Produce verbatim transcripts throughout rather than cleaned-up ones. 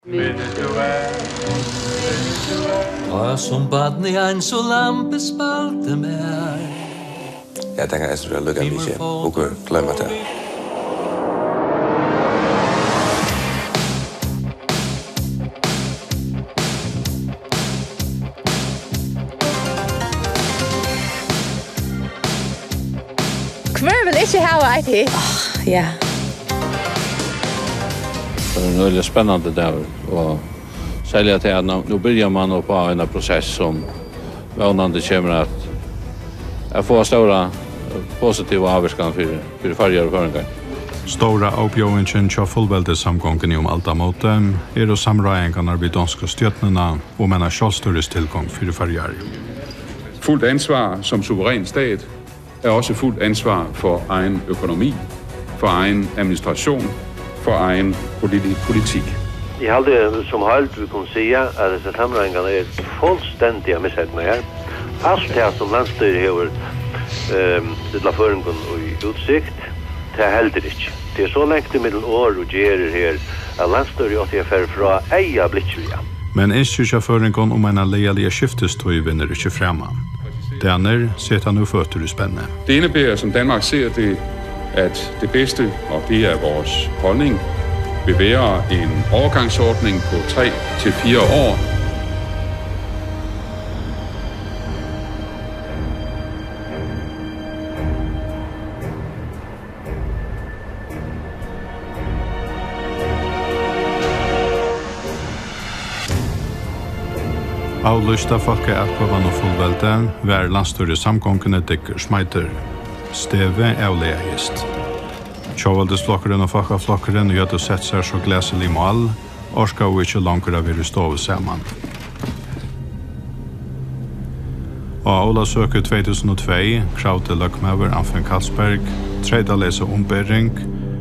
Og sum barn í ein so lampi spældi mær. Ja, tað kann eisini vera líka mikið. Okur gloyma tað. Hvør vil ikki hava eitt hit? Áh, ja. Tað er ein øgiliga spennandi dagur, og serliga tað, at nú, nú byrjar mann upp á eina prosess, sum vónandi kemur at, at fáa stóra, eh, positiva ávirkan fyri, fyri Føroyar og føroyingar. Stóra avbjóðingin hjá fullveldissamgonguni um aldamótið eru samráðingarnar við donsku stjórnina um eina sjálvstýristilgongd fyri Føroyar. Fuldt ansvar som suveræn stat er også fuldt ansvar for egen økonomi, for egen administration, for egen politi-, politik. Eg haldi, sum heild, vit kunnu siga, at hesar samráðingarnar eru fullstendiga miseydnaðar. Alt tað, sum landsstýrið hevur, ehm, stillað føroyingum í útsikt, tað heldur ikki. Tað er so langt ímillum orð og gerðir her, at landsstýrið átti at farið frá eyga blikkiliga. Men ynskið hjá føroyingum um eina lagaliga skiftistíð vinnur ikki frama. Danir seta nú føtur í spenni. Det indebærer, som Danmark ser det, at det bedste, og det er vores holdning, vil være en overgangsordning på tre til fire år. Avlýsta fólkaatkvøðan um fullveldi var landsstýrissamgonguni dyggur smeitur. Stevið avlagaðist. Tjóðveldisflokkurin og Fólkaflokkurin, ið høvdu sett sær so glæsilig mál, orkaðu ikki longur at vera í stovu saman. Á Ólavsøku tvey túsund og tvey kravdi løgmaður Anfinn Karlsberg treytaleysa umbering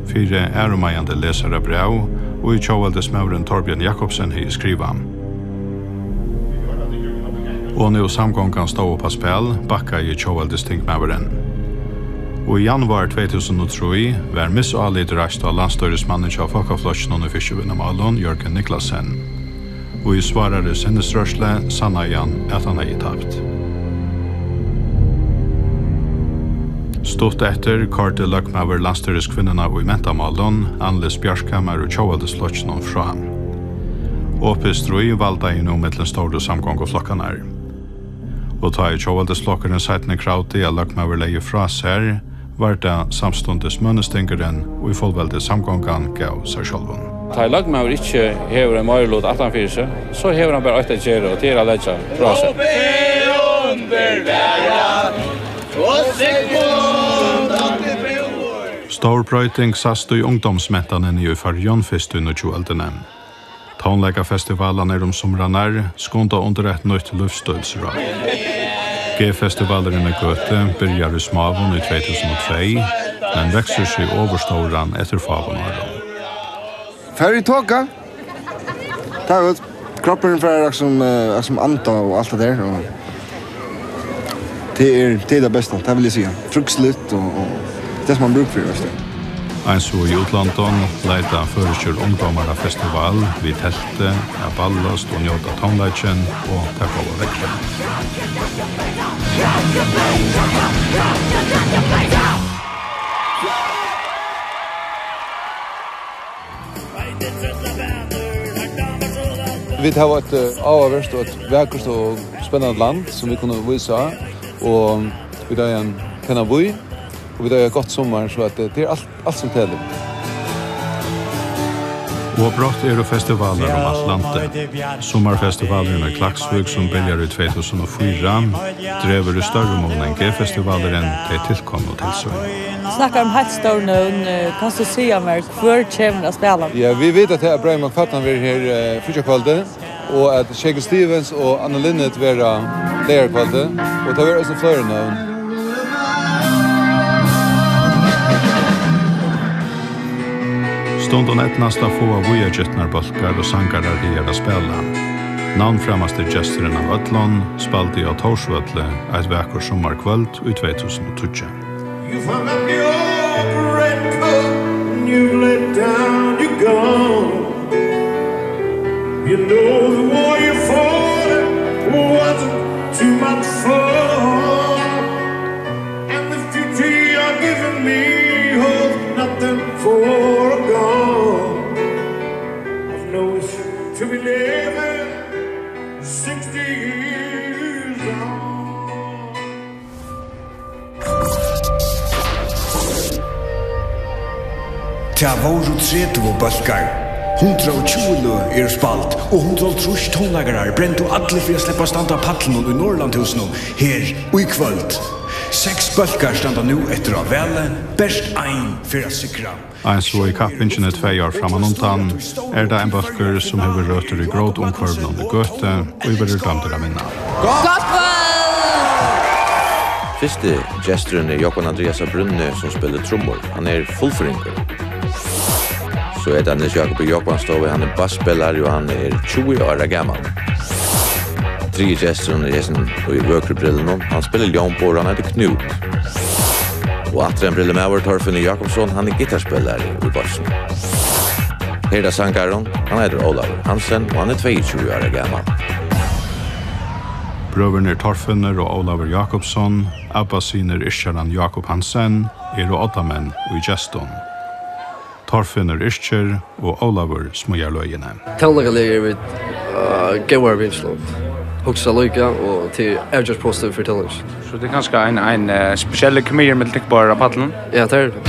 fyri ærumeiðandi lesarabræv, ið tjóðveldismaðurin Thorbjørn Jacobsen hevði skrivað. Og nú samgongan stóð upp á spæl, bakkaði tjóðveldistingmaðurin. Og í januar tvey túsund og trý var misálit reist á landsstýrismannin hjá Fólkaflokkinum í fiskivinnumálum, Jørgen Niclasen. Og í svárari sinnisrørslu sannaði hann, at hann hevði tapt. Stutt eftir koyrdi løgmaður landsstýriskvinnuna í mentamálum, Annlis Bjarkhamar úr Tjóðveldisflokkinum, frá. Opið stríð valdaði nú millum stóru samgonguflokkarnar. Og tá ið Tjóðveldisflokkurin seinni kravdi, at løgmaður legði frá sær, var tað samstundis mønustingurin, ið fullveldissamgongan gav sær sjálvum. Tá ið løgmaður ikki hevur ein meiriluta aftan fyri seg, so hevur hann bara eitt at gera, og tað er at leggja frá sær. Stór broyting sæst í ungdómsmentanini í Føroyum fyrst í nýggju øldini. Tónleikafestivalarnir um sumrarnar skunda undir eitt nýtt lívsstílsráð. G-festivalurin í Gøtu byrjar í smáum í tvey túsund og tvey, men veksur seg ovurstóran eftir fáum árum. Fara í toku. Tað er gott. Kroppurin fær akkurát sum, eh, akkurát sum anda og alt tað har, og tað er, tað er tað besta, tað vil eg siga. Frískligt og, og tað sum man brúk fyri, veitst tú. Eins og í útlandum leita føroyskir ungdómar á festival við telti, at ballast og njóta tónleikin og tað góða veðrið. Vit hava eitt, eh, áhugavert og eitt vakurt og spennandi land, sum vit kunnu vísa á, og vit eiga ein pennan bý, og vit eiga eitt gott summar, so at, eh, tað er alt, alt sum telur. Og brátt eru festivalar um alt landið. Summarfestivalurin í Klaksvík, sum byrjar í tvey túsund og fýra, dregur í størri mun enn G-festivalurin tey tilkomnu til sín. Snakkar um heilt stór nøvn, eh, kanst tú siga mær, hvør kemur at spæla? Ja, vit vita, at Bragi Mc Fadden verður her, eh, fríggjakvøldið, og at Shakin' Stevens og Anne Linnet verða leygarkvøldið, og tað verða eisini fleiri nøvn. Stundum eydnast at fáa víðagitnar bólkar og sangarar higar at spæla. Navnframasti gesturin av øllum spældi á Tórsvølli eitt vakurt summarkvøld í tvey túsund og tíggju. You've hung up your red coat and you've let down your guard. You know the war you fought wasn't too much fun. And the future you're giving me holds nothing for a gun. I've no wish to be living sixty years on. Tað vóru tretivu bólkar. Hundrað og tjúgu løg eru spæld, og hundrað og hálvtrýss tónleikarar brendu allir fyri at sleppa at standa á pallinum í Norðurlandahúsinum her í kvøld. Seks bólkar standa nú eftir á vali, bert ein fer at sigra. Eins og í kappingini tvey ár frammanundan er tað ein bólkur, sum hevur røtur í grótumhvørvinum í Gøtu, ið verður dømdur at vinna. Gott kvøld! Fyrsti gesturin er Jógvan Andreas á Brúnni, sum spælir trummur. Hann er fullføringur. So er tað Niels Jákup í Jógvansstovu, hann er basspælari og hann er tjúgu ára gamal. Triði gesturin er hesin í vøkru brillunum. Hann spælir ljómborð, hann eitur Knút. Og aftur ein brillamaður, Torfinnur Jákupsson, hann er gittarspælari í bássinum. Her er tað sangarin, hann eitur Ólavur Hansen og hann er tveyogtjúgu ára gamal. Brøðurnir Torfinnur og Ólavur Jákupsson, abbasynir yrkjaran Jákup Hansen, eru oddamenn í Gestum. Torfinnur yrkir og Ólavur smíðar løgini. Tónleikalega eru vit, uh, góðar vinir. Hugsa líka og tað er avgjørt positivt fyri tónleik. So tað er kanska ein, ein, eh, spesiell kemi millum tykkum báðar á pallinum? Ja, tað er tað.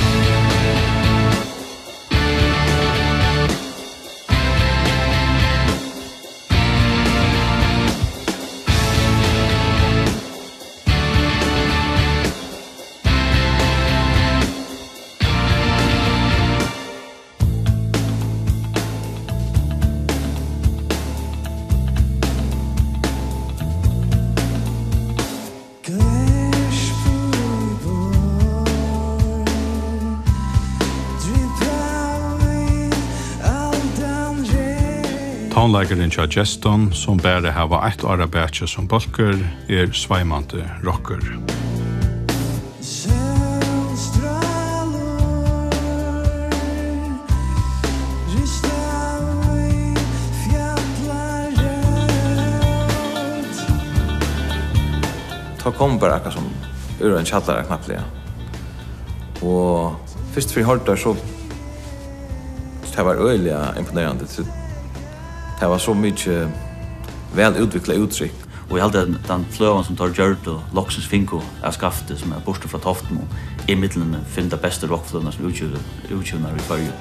Tónleikurin hjá Gestum, sum bara hava eitt ár at baki sum bólkur, er sveimandi rokkur. Tá kom bara akkurát sum úr ein kjallara knappliga. Og fyrst fyri hoyrdar, so tað var øgiliga imponerandi. Tað var so mikið væl útviklað úttrykk. Og eg haldi, at tann fløgan, sum teir gjørdu, loksins fingu av Skafti, sum er burtur frá Toftum, og er millum fimm tær bestu rokkfløgurnar, sum eru útgivnar, útgivnar í Føroyum.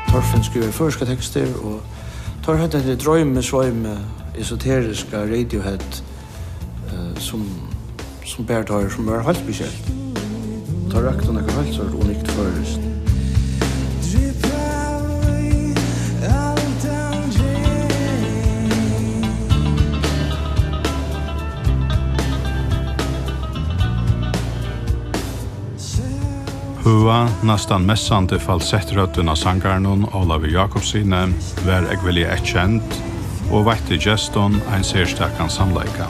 Torfinn skrivar føroyskar tekstir, og teir høvdu hetta droymi-, sveimi, esoteriska Radiohead, eh, sum, sum bar teir, sum var heilt spesielt. Teir røktu nakað heilt sort unikt føroyskt. Høga, næstan messandi falsettrøddin á sangaranum Ólavi Jákupssyni var ógvuliga eyðkend og veitti gestum ein serstakan samleika.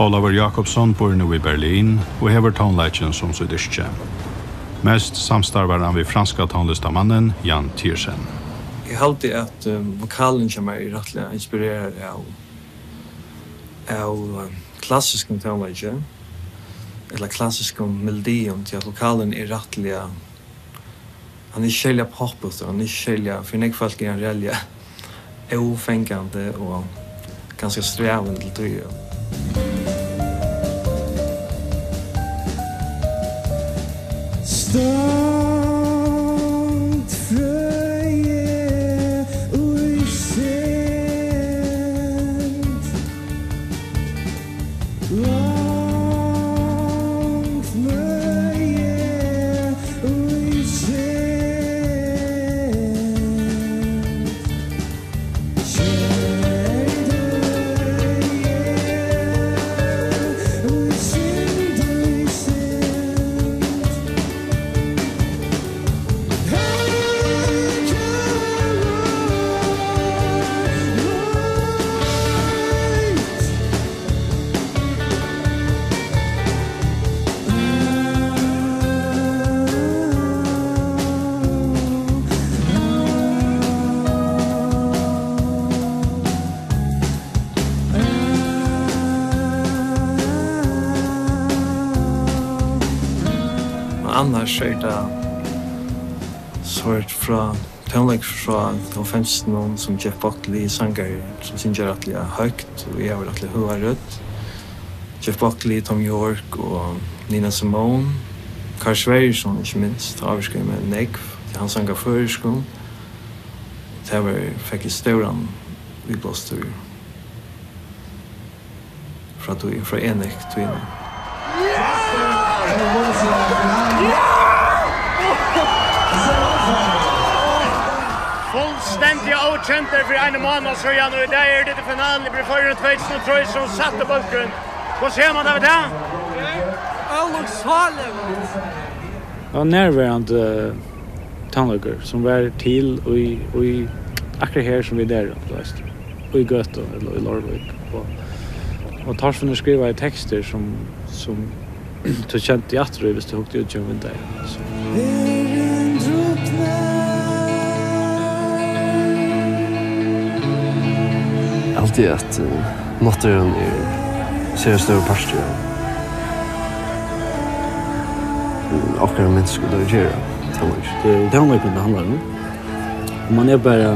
Ólavur Jákupsson býr nú í Berlin og hevur tónleikin sum sítt yrki. Mest samstarvar hann við franska tónlistamannin Jan Tiersen. Eg haldi, at, eh, vokalin hjá mær er rættiliga inspirerað av, av, eh, klassiskum tónleiki, ella klassiskum melodium, tí at vokalin er rættiliga, hann er ikki serliga poppus, og hann er ikki serliga, fyri nógv fólk er hann rættiliga ófangandi og kanska strævin til tíðir. Stongd frøði í send. Langt møði í send. Annars er tað sort frá tónleik frá hálvfemsunum, sum Jeff Buckley, sangari, sum syngur rættiliga høgt og eg havi rættiliga høga rødd. Jeff Buckley, Thom Yorke og Nina Simone. Karl Sverrisson, ikki minst, ávirkaði meg nógv, tí hann sang á føroyskum. Tað var, fekk eg stóran íblástur frá tí, frá Enik tíðini. Fullstendiga ókendur fyri einum mánaða síðan, og í dag eru tit í finalu fyri Føroyum tvey túsund og trý, sum sætti bólkurin. Hvussu hevur mann tað við tað? Ólukksáliga. Og nærverandi tónleikur, sum var til í, í akkurát her, sum vit eru, tú veist, í Gøtu ella í Leirvík. Og, og Torfinnur skrivaði tekstir, sum, sum tú kendi aftur í, viss tú hugdi út gjøgnum vindeygað. Verðin druknar. Altíð at, eh, náttúran er sera stórur partur av okkara mensku, tað vit gera, tónleik. Tað er tónleikin, tað handlar um. Man er bara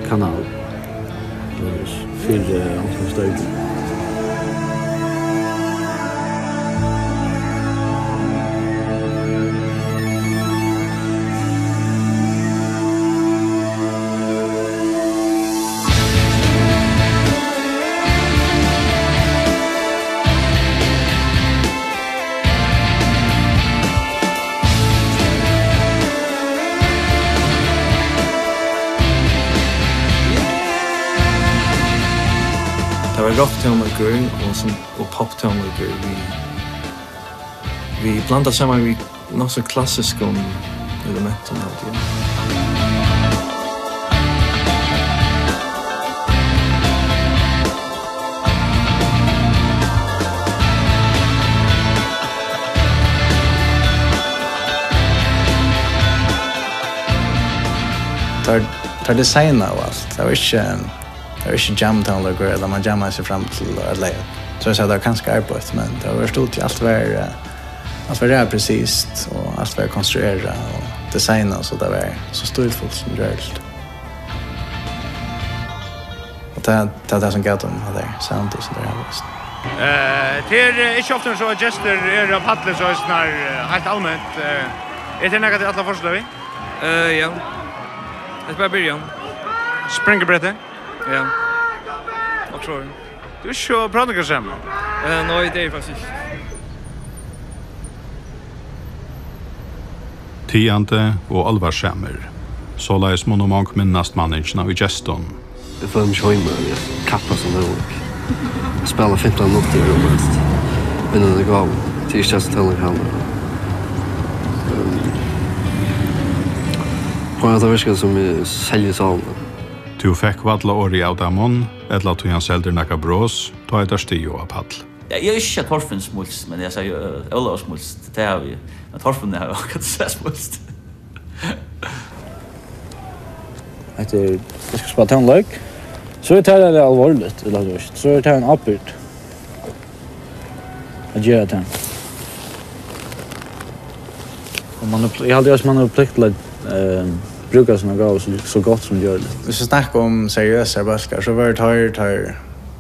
kanal, eh, fyri, eh, onkrum størri. Tað var rokktónleikur og sum, og poptónleikur við, við blandað saman við nokk so klassiskum elementum, haldi eg. Teir, teir designaðu alt. Tað var ikki, tað var ikki jamtónleikur, ella man jammaði seg fram til eitt lag. So eg segði, tað var kanska arbeitt, men tað var stuttligt. Alt var, eh, alt var ræðuliga presist, og alt var konstruerað og designað, so tað var so stílfult sum gjørligt. Og tað, tað er tað, sum gav teimum tað har soundið, sum teir hava, veitst. Eh, tað er, eh, ikki ofta, so at gestir eru á palli, so er snar, eh, heilt alment. Eh, er tað nakað, tit ætla at fortseta við? Eh, ja. Hetta er bara byrjan. Springibretti? Ja. Og so. Tú ert ikki so prátingasamur. Eh, nei, tað eri eg faktiskt ikki. Tigandi og álvarsamur. Soleiðis munnu mong minnast manningina í Gestum. Eg føli meg ikki heima, eg kappa sum tónleik. Spæla fimtan minuttir og mest. Vinna eina gávu. Tað er ikki tað sum tónleik handlar um. Ehm, Fá at tað virkar sum eg selji sálina. Tú fekk valla orðið av teimum, ella tí hann seldi nakað bros, tá ið teir stigu á pall. Ja, eg eri ikki, at Torfinn smílst, men eg sigi, øh, Ólavur smílst, tað havi eg. Men Torfinn havi eg akkurát sæð smílst. Hetta er, eg skal spæla tónleik. So er tað alvorligt, ella tú veist. So er tað ein ábyrgd at gera tað. Og man er pl-, eg haldi eisini, man er plikt til at, eh, brúka sína gávu so, so gott sum gjørligt. Viss vit snakka um seriøsar bólkar, so vóru teir, teir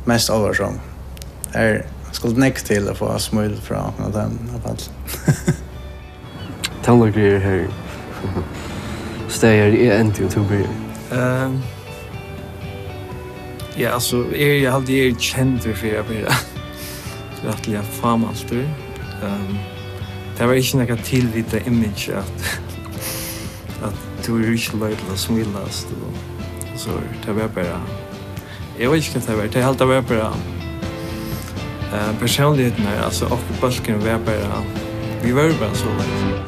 mest álvarsomu. Her skuldi nógv til at fáa smíl frá okkum av teimum, í alla fall. Tónleikur er her. Staðið her, eg endi og tú byrjar. Ehm, ja, altso, eg, eg haldi, eg eri kendur fyri at vera rættiliga fámæltur. Ehm, tað var ikki nakað tilvitað image at, at tú hevur ikki loyvi til at smílast og, og so. Tað var bara Eg veit ikki, hvat tað var. Tey halda var bara, eh, persónligheitirnar, altso, okkurt bólkurin var bara, vit vóru bara soleiðis.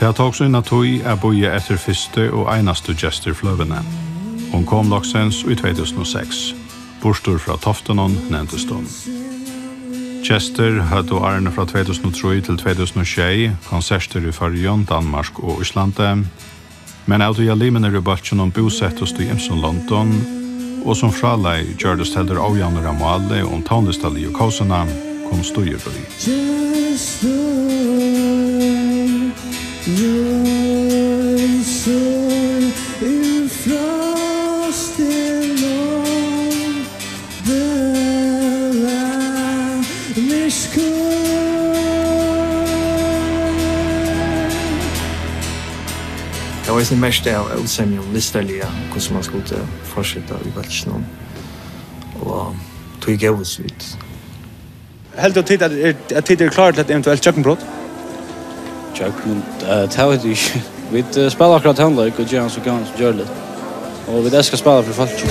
Tað tók sína tíð at bíða eftir fyrstu og einastu gesturfløguni. Hon kom loksins í tvey túsund og seks. Burtur frá Toftunum nevndist hon. Gestir høvdu árini frá tvey túsund og trý til tvey túsund og sjey konsertir í Føroyum, Danmark og Íslandi. Men av tí at limirnir í bólkinum búsettust í ymsum londum, og sum fráleið gjørdust heldur ójavnir á máli um tónlistarligu kósina, kom stígur í. Gestur, reisur úr frostinum. Tað var eisini merkt av ósemjum listarliga, hvussu mann skuldi fortseta í bólkinum, og tí góvust vit. Heldur tú, at tit er, at tit eru klár til eitt eventuelt gjøgnumbrot? Gjøgnum, eh, tað veit eg ikki. Vit, eh, spæla akkurát tónleik og gera hann so góðan sum gjørligt. Og vit elska at spæla fyri fólki.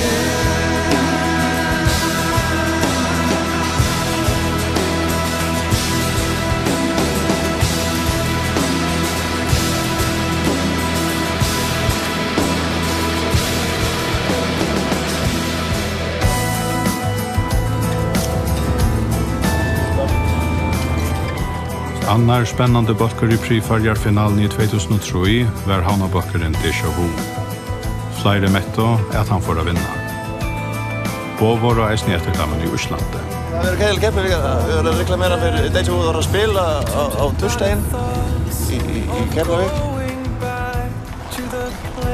Annar spennandi bólkur í Prix Føroyar finaluni í tvey túsund og trý var havnarbólkurin Déjà Vu. Fleiri mettu, at hann fór at vinna. Boð vóru eisini eftir teimum í Íslandi. Ja, við erum til Keflavík, við erum at reklamera fyri Déjà Vu, vóru at spila á, á týsdagin í, í, í Keflavík.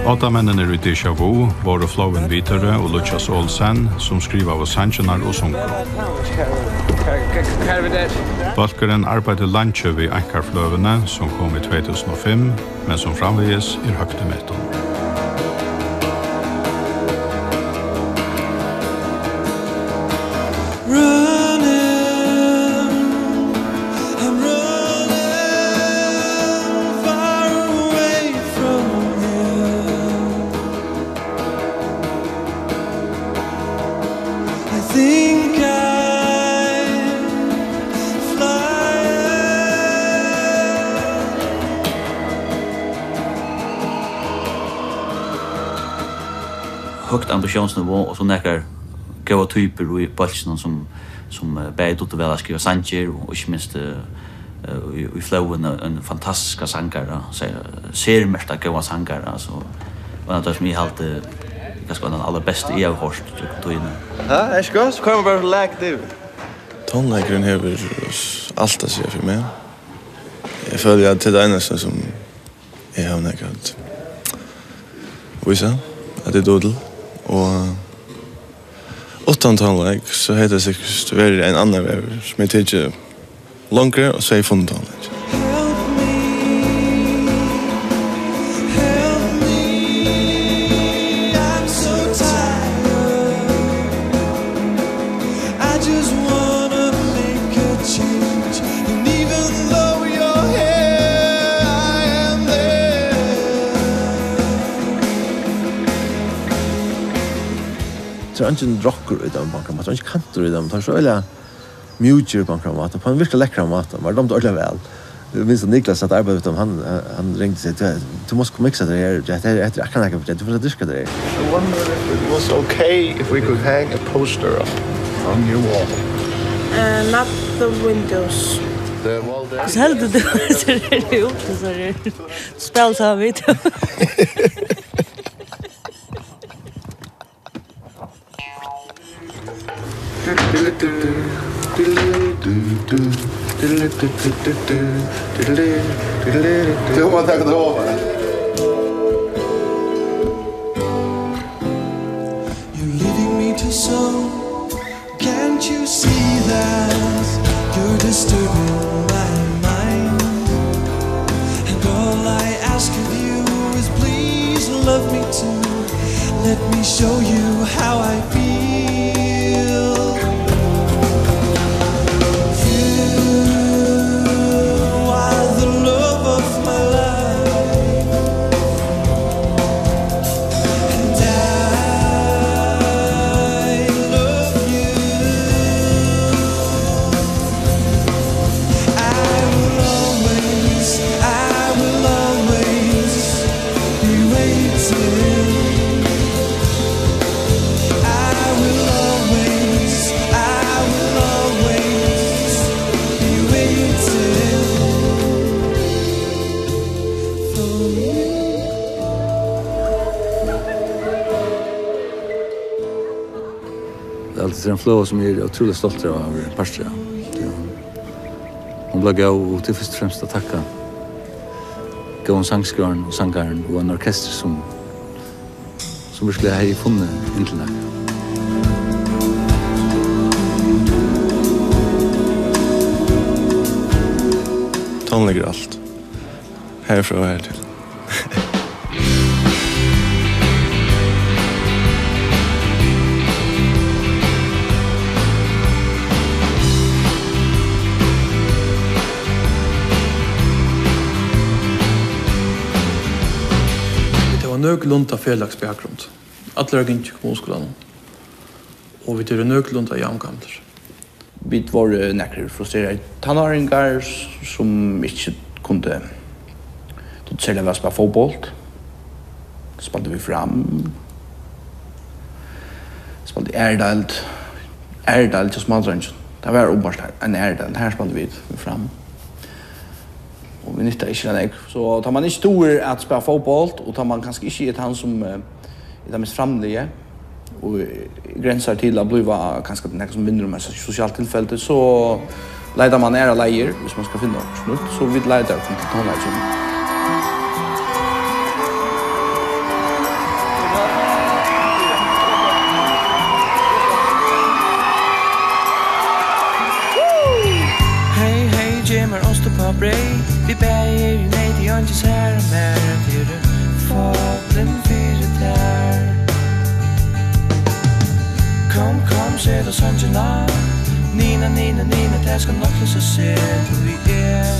Oddamenninir í Déjà Vu vóru Flóvin Widerøe og Lukas Olsen, sum skrivaðu sangirnar og sungu. Bólkurin arbeiddi leingi við Einkarfløguni, sum kom í tvey túsund og fimm, men sum framvegis er høgt í metum. Running, I'm running far away from here. I think I'm flying. Høgt ambitiónsniveau og so nakrar góðar typur í bólkinum, sum, sum, eh, bæði dugdu væl at skriva sangir og ikki minst, eh, eh, í, í Flóvin ein fantastiskan sangara, se-, sermerktan góðan sangara, so, og ein av teimum sum eg haldi er kanska ein av allarbestu eg havi hoyrt gjøgnum tíðina. Ja, er ikki gott? So koyrir man bara like yvir. Tónleikurin hevur alt at siga fyri meg. Eg føli, at tað er tað einasta, sum eg havi nakað at vísa, at eg dugi til. Og uttan tónleik, so hevði tað sikkurt verið ein annar vegur, sum hevði tikið longri, og so hevði eg funnið tónleik. Help me, help me, I'm so tired. I just wanna make a change, and even though you're here, I am there. Tað er eingin rokkur í teimum, á onkran máta, tað er eingin kantur í teimum, tað er so øgiliga mjúkir á onkran máta, á ein virkuliga lekkran máta. Mær dámdi øgiliga væl. Eg minnist, at Niklas, sum arbeiddi við teimum, hann, hann ringdi og segði: "Tú, tú mást koma og miksa tað her, tað her, hetta er akkurát nakað fyri teg, tú fert at dyrka tað her." I wonder if it was okay if we could hang a poster up on your wall. Uh, not the windows. The wall there. Hvussu heldur tú, at tað er út, so er spæl saman við tað? Tú mást taka tað oman. You're leaving me to soul. Can't you see that you're disturbing my mind? And all I ask of you is please love me too. Let me show you how I feel. You are the love of my life. And I love you. I will always, I will always be waiting. I Altso, tað er ein fløga, sum eg eri ótrúliga stoltur av at vera partur av. Tað er, hon bleiv góð, og tað er fyrst og fremst at takka góðum sangskrivarum og sangarum og ein orkestur, sum, sum virkiliga hevði funnið inn til nakað. Tónleikur er alt. Herfrá og hertil. Vit hava nøkulunda felags bakgrund. Allir hava gingið í kommunuskúlanum. Og vit eru nøkulunda javngamlir. Vit vóru nakrir frustreraðir tannáringar, s-, sum ikki kundu, dugdu serliga væl at spæla fótbólt. Spældu vit Fram. Spældu aðru deild. Aðru deild hjá smádreingjum. Tað var ummarst ein aðru deild. Har spældu vit við Fram. Og vit nyttaðu ikki tað nógv. So tá mann ikki dugir at spæla fótbólt, og tá mann kanska ikki er tann, sum, eh, er tað mest framliðiga, og grensar til at blíva kanska nakað sum minnir um eitt sosialt tilfeldi, so leitar mann aðrar leiðir, hvis mann skal finna okkurt nýtt, so vit leita okkum til tónleikin. Hey, hey, gev mær ost og breyð. Vit bæði eru í neyð, tí eingin sær mær, at eg eri fallin fyri tær. Kom, kom, set á songina. Nina, Nina, Nina, tað skal nokk loysa seg, tí eg,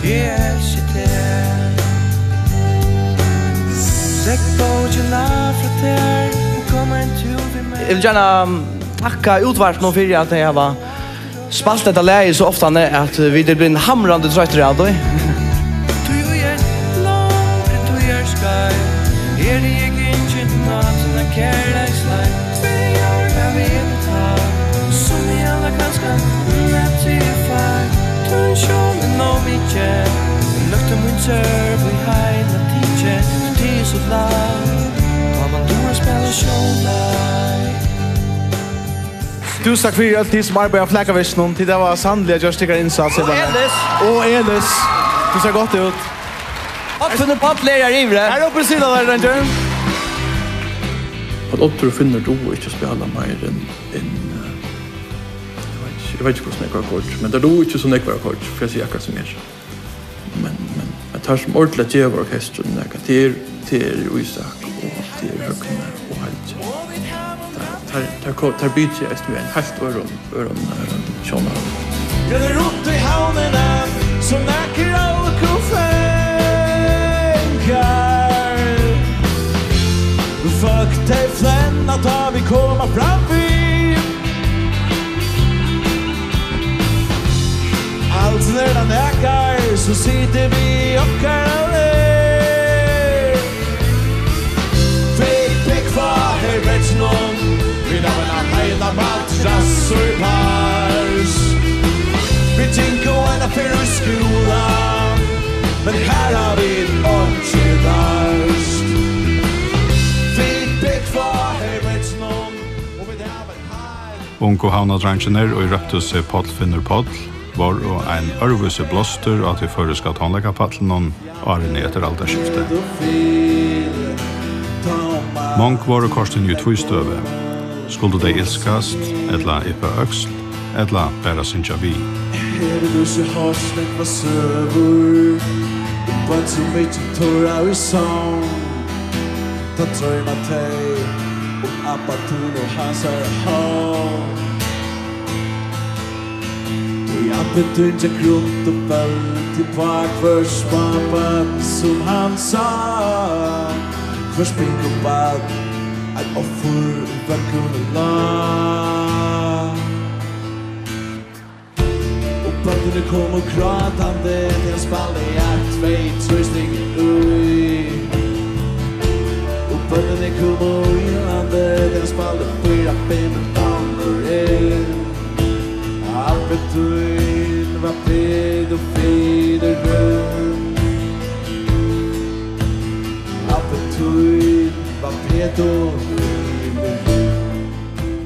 eg elski teg. Regnbókina frá tær, og kom ein túr við mær. Eg vil gjarna takka útvarpinum fyri, at tey hava spælt hetta lagið so ofta, at vit eru blivin hamrandi troyttir av tí. Tú er longri, tú er skeið. Er tað ikki eingin nátt, sum er kærleiksleik? Tvey ár havi eg betalt, sum eg alla kanska, men at eg er feil. Tín sjón er nóg mikið, løgtu mín sørv í heila tikið. Tað er so lætt, tá mann dugir at spæla sjónleik. Túsund takk fyri øll tit, sum arbeiða á flakavirkinum. Tit hava sanniliga gjørt tykkara innsats. Og Elis. Og Elis. Tú sær gott út. Páll Finnur Páll er her yviri. Her uppi sita teir, dreingir. At Oddur og Finnur duga ikki at spæla meir enn, enn, eh, eg veit ikki, eg veit ikki, hvussu nógv akkord, men teir duga ikki so nógvar akkord, fyri at siga akkurát sum er. Men, men at teir, sum ordiliga geva orkestrinum nakað, tað er, tað er Ísak og tað er Høgni og Helgi. Teir, teir, teir ko-, teir bíta eisini við ein heilt øðrum, øðrum, eh, sjónarhorni. Rennur runt í havnini sum nakrir ókunn fangar. Fólk, tey flenna, tá vit koma fram við. Aldrin er tað nakar, sum situr við okkara lið. Vit búgva her í Berginum, vit hava eina heila madrass í pars. Vit gingu eina ferð í skúla, men har hava vit einki lært. Vit búgva her í Berginum, og vit hava Ungu havnardreingirnir, ið róptu seg Páll Finnur Páll, vóru ein øðrvísi blástur á tí føroyska tónleikapallinum árini eftir aldarskiftið. Mong vóru kortini í tvístøðu. Skuldu tey ilskast, ella yppa øksl, ella bara syngja við? Hevur tú ikki hoyrt nógvar søgur um børn, sum ikki tora í song? Tá droyma tey um abba tín og hansara hond. Tí abbi tín gekk runt og bólti uppá hvørt smábarn, sum hann sá. Hvørt pinkubarn, eitt offur í vøgguni lá. Og børnini komu grátandi, tá hann spældi eitt, tvey, trý stig í. Og børnini komu ýlandi, tá hann spældi fýra, fimm, tangur inn. Abbi tín var pedofilurin.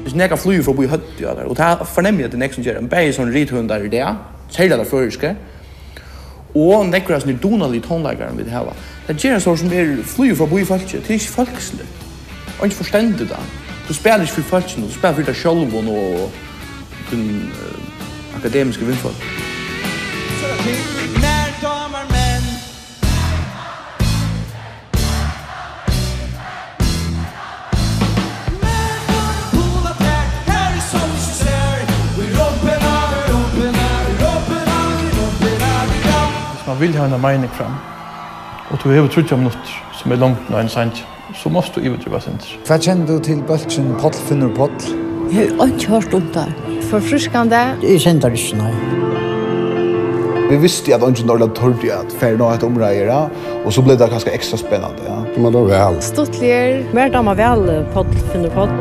Hvis nakar flýgur forbi Høvdu, ja, og tað fornemi eg, at tað er nógv sum gera, men bæði sum rithøvundar í dag, serliga teir føroysku, og nógvir av sínum dugnaligu tónleikarum vit hava. Tað gera so sum er flýgur forbi fólki, tað er ikki fólksligt. Og ikki forstendur tað. Tú spælir ikki fyri fólkinum, tú spælir fyri tær sjálvum og tín, eh, akademiska vinfólk. Mær dámar menn. Hvis man vil ha en mening fram, og tú hevur tríggjar minuttir, sum er longdin á ein sangi, so mást tú yvirdriva eitt sindur. Hvat kennir tú til bólkin Páll finnur Páll? Eg havi einki hoyrt um tað. Forfriskandi. Eg kenni tað ikki, nei. Vit vistu, at eingin ordiliga tordi at fara inn á hetta umræðið, ja, og so bleiv tað kanska ekstra spennandi, ja. Mær dámar væl. Stuttligur. Mær dámar væl, eh, Páll finnur Páll.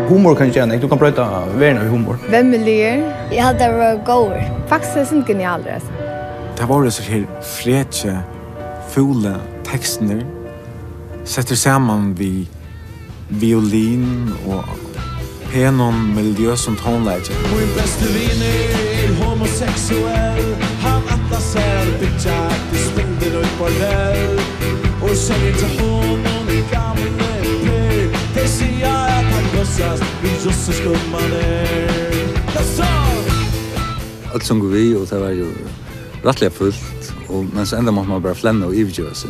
Humor kann gera nógv. Tú kann broyta verðina við humor. Vemmiligur. Eg haldi, tað var góður. Faktiskt, eg syngi genialt, altso. Tað vóru hesir her freku, fúlu tekstirnir, settir saman við violin og penum, melodiøsum tónleiki. Mín besti vinur er homoseksuell. Hann ætlar sær at byggja eitt spindeleyst bordell og selja til honum gamli Per. Tey siga, at hann gossast við russiskum maner. Hvat so? Øll sungu við, og tað var jú rættiliga fult, og, men so endaði man bara flenna og yvirgeva seg.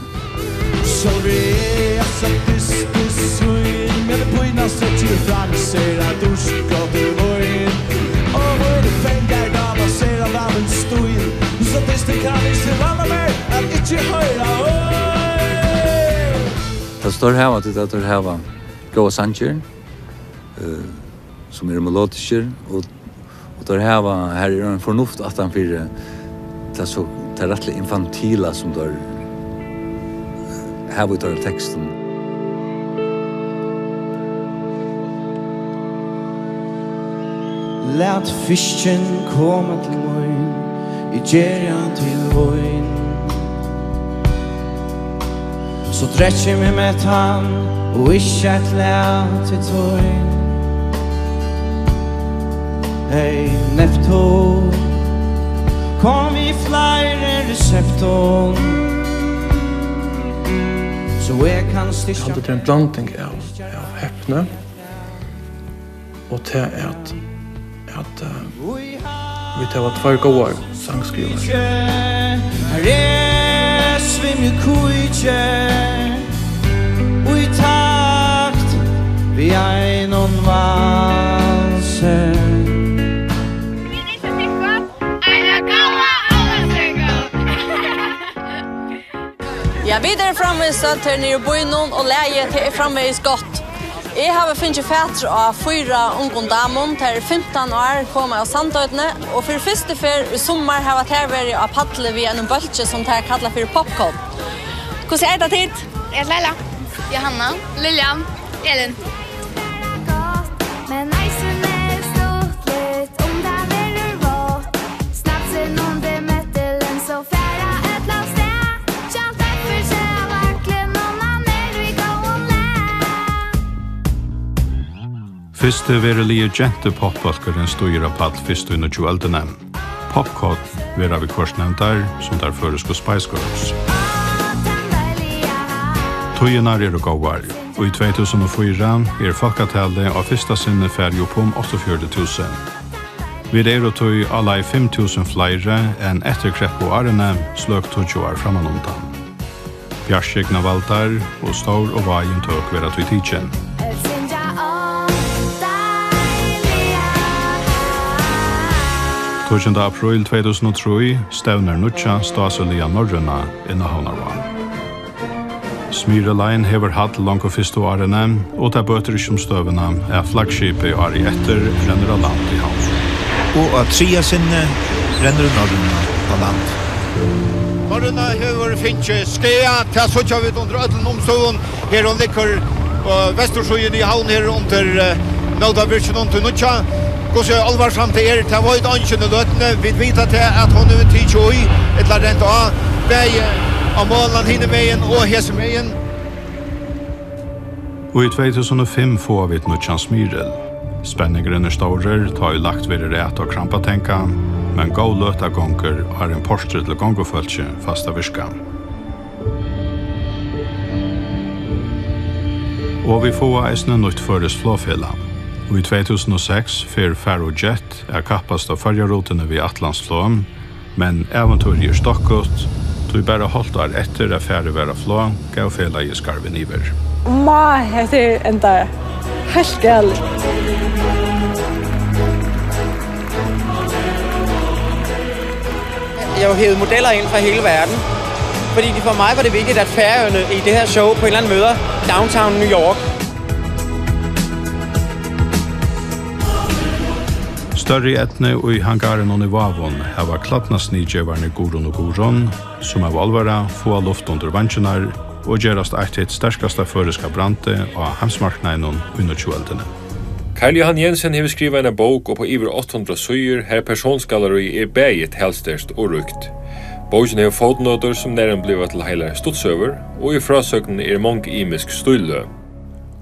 Sjálvur eri eg eitt sadistiskt svín, men eg pínast ikki, eg framseri dýrt gott vín. Og míni fangar dáma sær at lava ein stíl. Sadistin kann ikki vanna mær at ikki hoyra, oi. Tað stóra hava, tí tað stóra hava góðar sangir, eh, sum eru melodiskir, og, og teir hava, har er ein fornuft aftan fyri tað, so tað rættiliga infantila, sum teir, eh, hava í teirra tekstum. Lat fiskin koma til mín, eg geri hann til vín. So drekki meg mettan og ikki eitt lag til tín. Hey, Neptun, kom við fleiri reseptum, so eg kann styrkja. Eg haldi, tað er ein blanding av, av hepni og tað at, at, eh, vit hava tveir góðar sangskrivarar. Her er svimjikøki í takt við einum valsi. Ja, vit eru framvegis stødd her niðri í býnum, og lagið, tað er framvegis gott. Eg havi fingið fatur á fýra ungum damum. Tær eru fimtan ár, koma av Sandoynni, og fyri fyrstu ferð í summar hava tær verið á palli við einum bólki, sum tær kalla fyri Popkorn. Hvussu eita tit? Eg heiti Leila. Johanna. Lillian. Elin. Men eisini stuttligt, um tað verður vátt. Snapsin undir mettilin, so fara øll avstað. Sjálvt eftir seg av vaglinum, hann er í góðum lag. Fyrsti veruligi gentupoppbólkurin stígur á pall fyrst í nýggju øldini. Popkorn verða viðhvørt nevndar sum tær føroysku Spice Girls. Tíðirnar eru góðar. Í tvey túsund og fýra er fólkatalið á fyrsta sinni farið upp um áttaogfjøruti túsund. Vit eru tí á leið fimm túsund fleiri enn eftirkreppuárini, sløk tíggju ár frammanundan. Bjartskyggnavaldar og stór og vágin tøk verða tí tikin. Tíggjunda apríl tvey túsund og trý stevnir nýggja stásiliga Norrøna inn á Havnarvál. Smyril Line hevur hall longu fyrstu árini, og tað bøtir ikki um støðuna, at flaggskipið árið eftir rennur á land í Havn. Og á triðja sinni rennur Norrøna á land. Norrøna hevur fingið skaða, tað síggja vit undir øllum umstøðum. Her hon liggur á vestursíðuni í Havn, her undir, eh, Nótavirkinum til nýggja. Hvussu álvarsamt tað er, tað veit eingin í løtuni. Vit vita tað, at hon hevur tikið í, ella rent á, bæði Og målan hinumegin og hesimegin. Og í tvey túsund og fimm fáa vit nýggjan smyril. Spenningurin er stórur, tá ið lagt verður at á Krambatanga, men góð løta gongur, áðrenn portrið til gongufólkið fæst at virka. Og vit fáa eisini nýtt føroyskt flogfelag. Og í tvey túsund og seks fer Faro Jet at kappast á Føroyarutuni við atlantsflog, men ævintýrið er stokkut, tí bara hálvt ár eftir at farið var á flog, gav felagið skarvin yvir. Má, hetta er enda heilt galið. Jeg har jo hævet modeller ind fra hele verden, fordi for mig var det vigtigt, at Færøerne i det her show på en eller anden måde møder downtown New York. Størri eydnu í hangarinum í Vágum hava klædnasniðgevararnir Guðrun og Guðrun, sum av álvara fáa luft undir veingirnar og gerast eitt hitt sterkasta føroyska brandið á heimsmarknaðinum í nýggju øldini. Karl Johan Jensen hevur skrivað eina bók upp á yvir átta hundrað síður, har persónsgalleriið er bæði talsterkt og ríkt. Bókin hevur fótnotir, sum nærum bliva til heilar stuttsøgur, og í frásøgnini eru mong ymisk stílløg.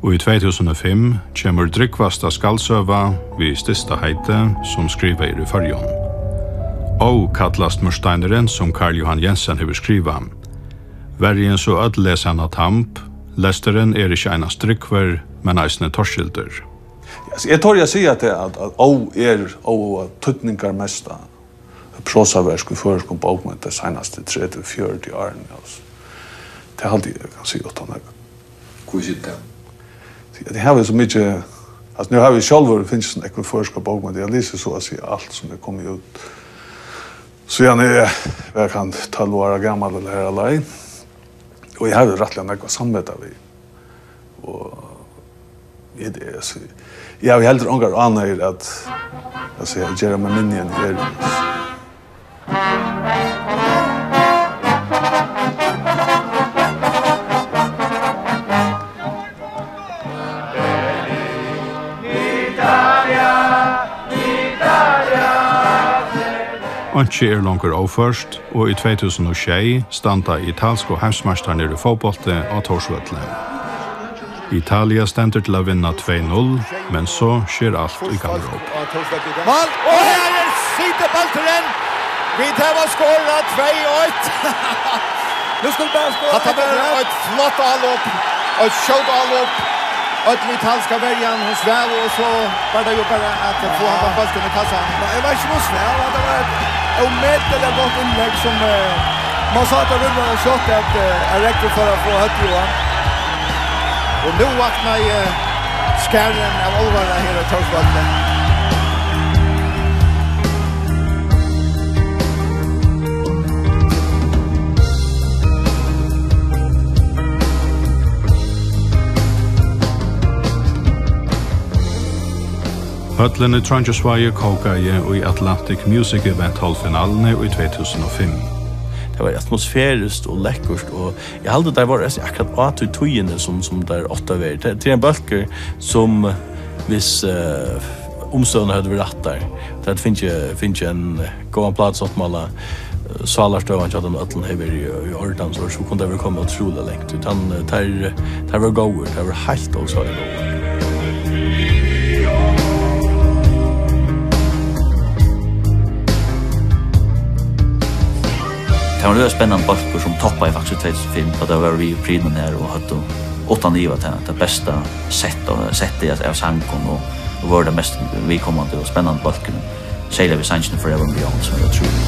Og í tvey túsund og fimm kemur drúgvasta skaldsøga við stysta heiti, sum skrivað er í Føroyum. Ó kallast mursteinurin, sum Karl Johan Jensen hevur skrivað. Verri enn so øll lesa hana tamb. Lesturin er ikki einans drúgvur, men eisini torskildur. Altso, eg tori at siga tað, at, at ó er, ó, ó, týdningarmesta prosaverk í føroyskum bókmentum tey seinastu tretivu, fjøruti árini, altso. Tað haldi eg, eg kann siga uttan at... Hví sigur tú tað? Tí at eg havi so mikið, altso, nú havi eg sjálvur fingið so nógvar føroyskar bókmentir, eg havi lisið so at siga alt sum er komið út, síðan eg var kanska tólv ára gamal ella har á leið. Og eg havi rættiliga nógv at samvita við. Og eg, eg, altso, eg havi heldur ongar ánægjur at, at siga, at gera meg minni enn eg eri. Einki er longur óført, og í tvey túsund og sjey standa italsku heimsmeistararnir í fótbólti á Tórsvølli. Italia stendur til at vinna tvey null, men so sker alt í galluróp. Mál, og her er, situr bólturin. Vit hava skorað tvey eitt. Nú skulu bara skora. Hatta var eitt flott álop, eitt skjótt álop. Øll italska verjan, hon svav, og so var tað jú bara at fáa handan bóltin í kassan. Nei, eg veit ikki, um hon svav, at tað var eitt ómetaliga gott innlegg sum, eh, man sá, at tað rullar og skjótt at, eh, at Rekvi fór at fáa høvdið á hann. Og nú vaknaði, eh, skarin av álvara her á Tórsvølli. Høllin í Trongisvági kókaði í Atlantic Music Event hálvfinaluni í tvey túsund og fimm. Tað var atmosfæriskt og lekkurt, og eg haldi, teir vóru akkurát á tí tíðini, sum, sum teir áttu at vera. Tað, tað er ein bólkur, sum, hvis, eh, umstøðurnar høvdu verið rættar, teir høvdu fingið, fingið ein góðan plátusáttmála, eh, sálarstøðan hjá teimum øllum hevði verið í, í ordan, so, so kundu teir verið komin ótrúliga langt. Tann, eh, teir, teir vóru góðir, teir vóru heilt ógvuliga góðir. Tað var ein øgiliga spennandi bólkur, sum toppaði faktiskt í tvey túsund og fimm, tá teir vóru við í Uppruna her og høvdu uttan iva tað, tað besta sett, settið av, av sangum og, og vóru tað mest viðkomandi og spennandi bólkurin. Serliga við sangin Forever and Beyond, sum er ótrúligur.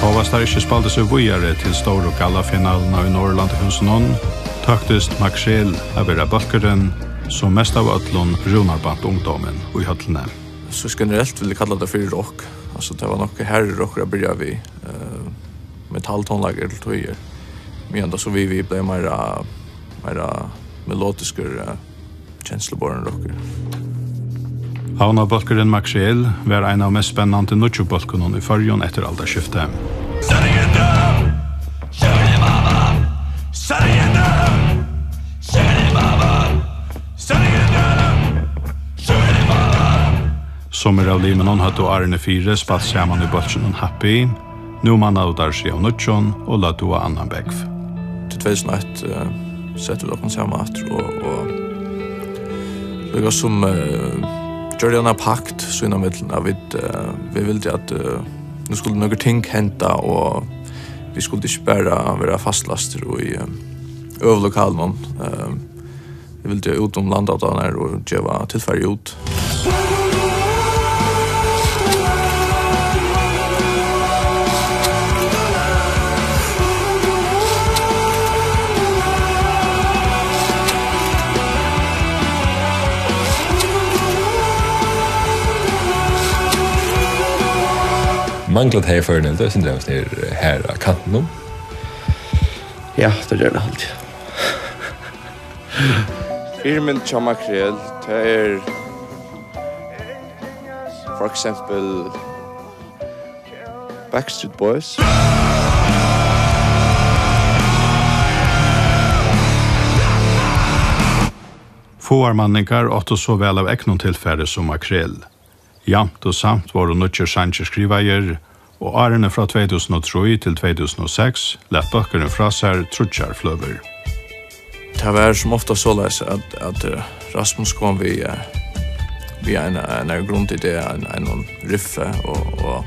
Hóast teir ikki spældu seg víðari til stóru gallafinaluna í Norðurlandahúsinum, tóktist Makrel at vera bólkurin, sum mest av øllum rúnarbant ungdómin í høllini. So generelt vil eg kalla tað fyri rock. Altso, tað var nokk harður rokkur at byrja við. Eh, metalltónleikar til tíðir. Meðan tað so við, við bleiv meira, meira melodiskur, eh, kensluborin rokkur. Havnarbólkurin Makrel var ein av mest spennandi nýggju bólkunum í Føroyum eftir aldarskiftið. Setting it down! Shoot him, mama! Setting it down! Shoot him, mama! Setting it down! Shoot him, mama! Summir av limunum høvdu árini fyri spælt saman í bólkinum Happy. Nú mannaðu teir seg av nýggjum og løgdu á annan bógv. Til tvey túsund og eitt, eh, settu vit okkum saman aftur og, og líka sum, eh, gjørdu eina pakt sín á millum, at vit, eh, vit vildu, at, eh, nú skuldu nøkur ting henda, og vit skuldu ikki bara vera fastløstir í, eh, øvulokalinum. Eh, vit vildu út um landið og geva tilfarið út. Manglar tey í Føroyum, tað er synd, at tey eru her á kantinum. Ja, tað ger tað altíð. Fyrimynd hjá Makrel, tað er for eksempel Backstreet Boys. Fáar manningar áttu so væl av egnum tilfari sum Makrel. Javnt og samt vóru nýggir sangir skrivaðir, og árini frá tvey túsund og trý til tvey túsund og seks læt bólkurin frá sær tríggjar fløgur. Tað var sum ofta soleiðis, at, at, eh, Rasmus kom við, eh, við ein, ein grundidé, ein, einum riffi, og, og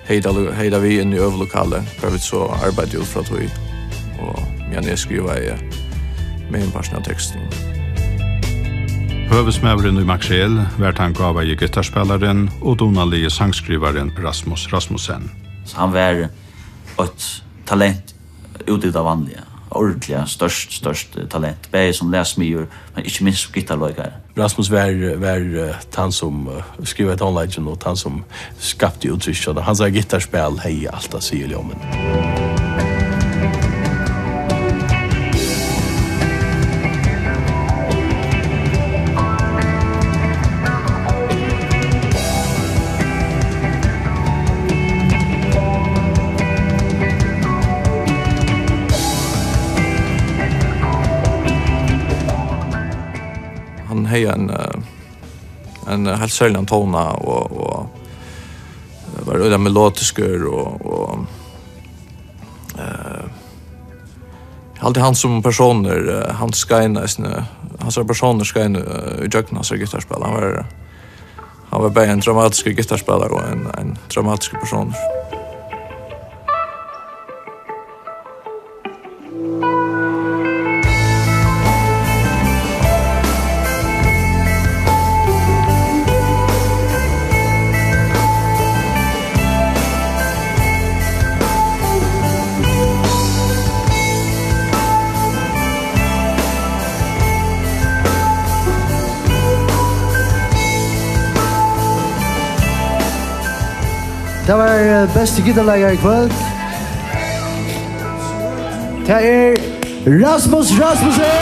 hevði tað lo-, hevði tað við inn í øvulokalið, har vit so arbeiddu út frá tí, og meðan eg skrivaði meginpartin av tekstinum. Høvuðsmaðurin í Makrel var tann gáfaði gittarspælarin og dugnaligi sangskrivarin Rasmus Rasmussen. So hann var eitt talent út í tað vanliga. Ordiliga stórt, stórt, eh, talent. Bæði sum lærsmiður, men ikki minst sum gittarleikari. Rasmus var, var, eh, tann sum, eh, skrivaði tónleikin og tann sum skapti úttrykk. Og hansara gittarspæl hevði alt at siga í ljómin. Hann hevði ein, eh, ein heilt serligan tóna og, og, eh, var øgiliga melodiskur og, og, eh, eg haldi hann sum persónur, eh, hann skein eisini, hansara persónur skein, eh, ígjøgnum hansara gittarspæl. Hann var, hann var bæði ein dramatiskur gittarspælari og ein, ein dramatiskur persónur. Tað var, eh, besti gittarleikari í kvøld. Tað er Rasmus Rasmussen!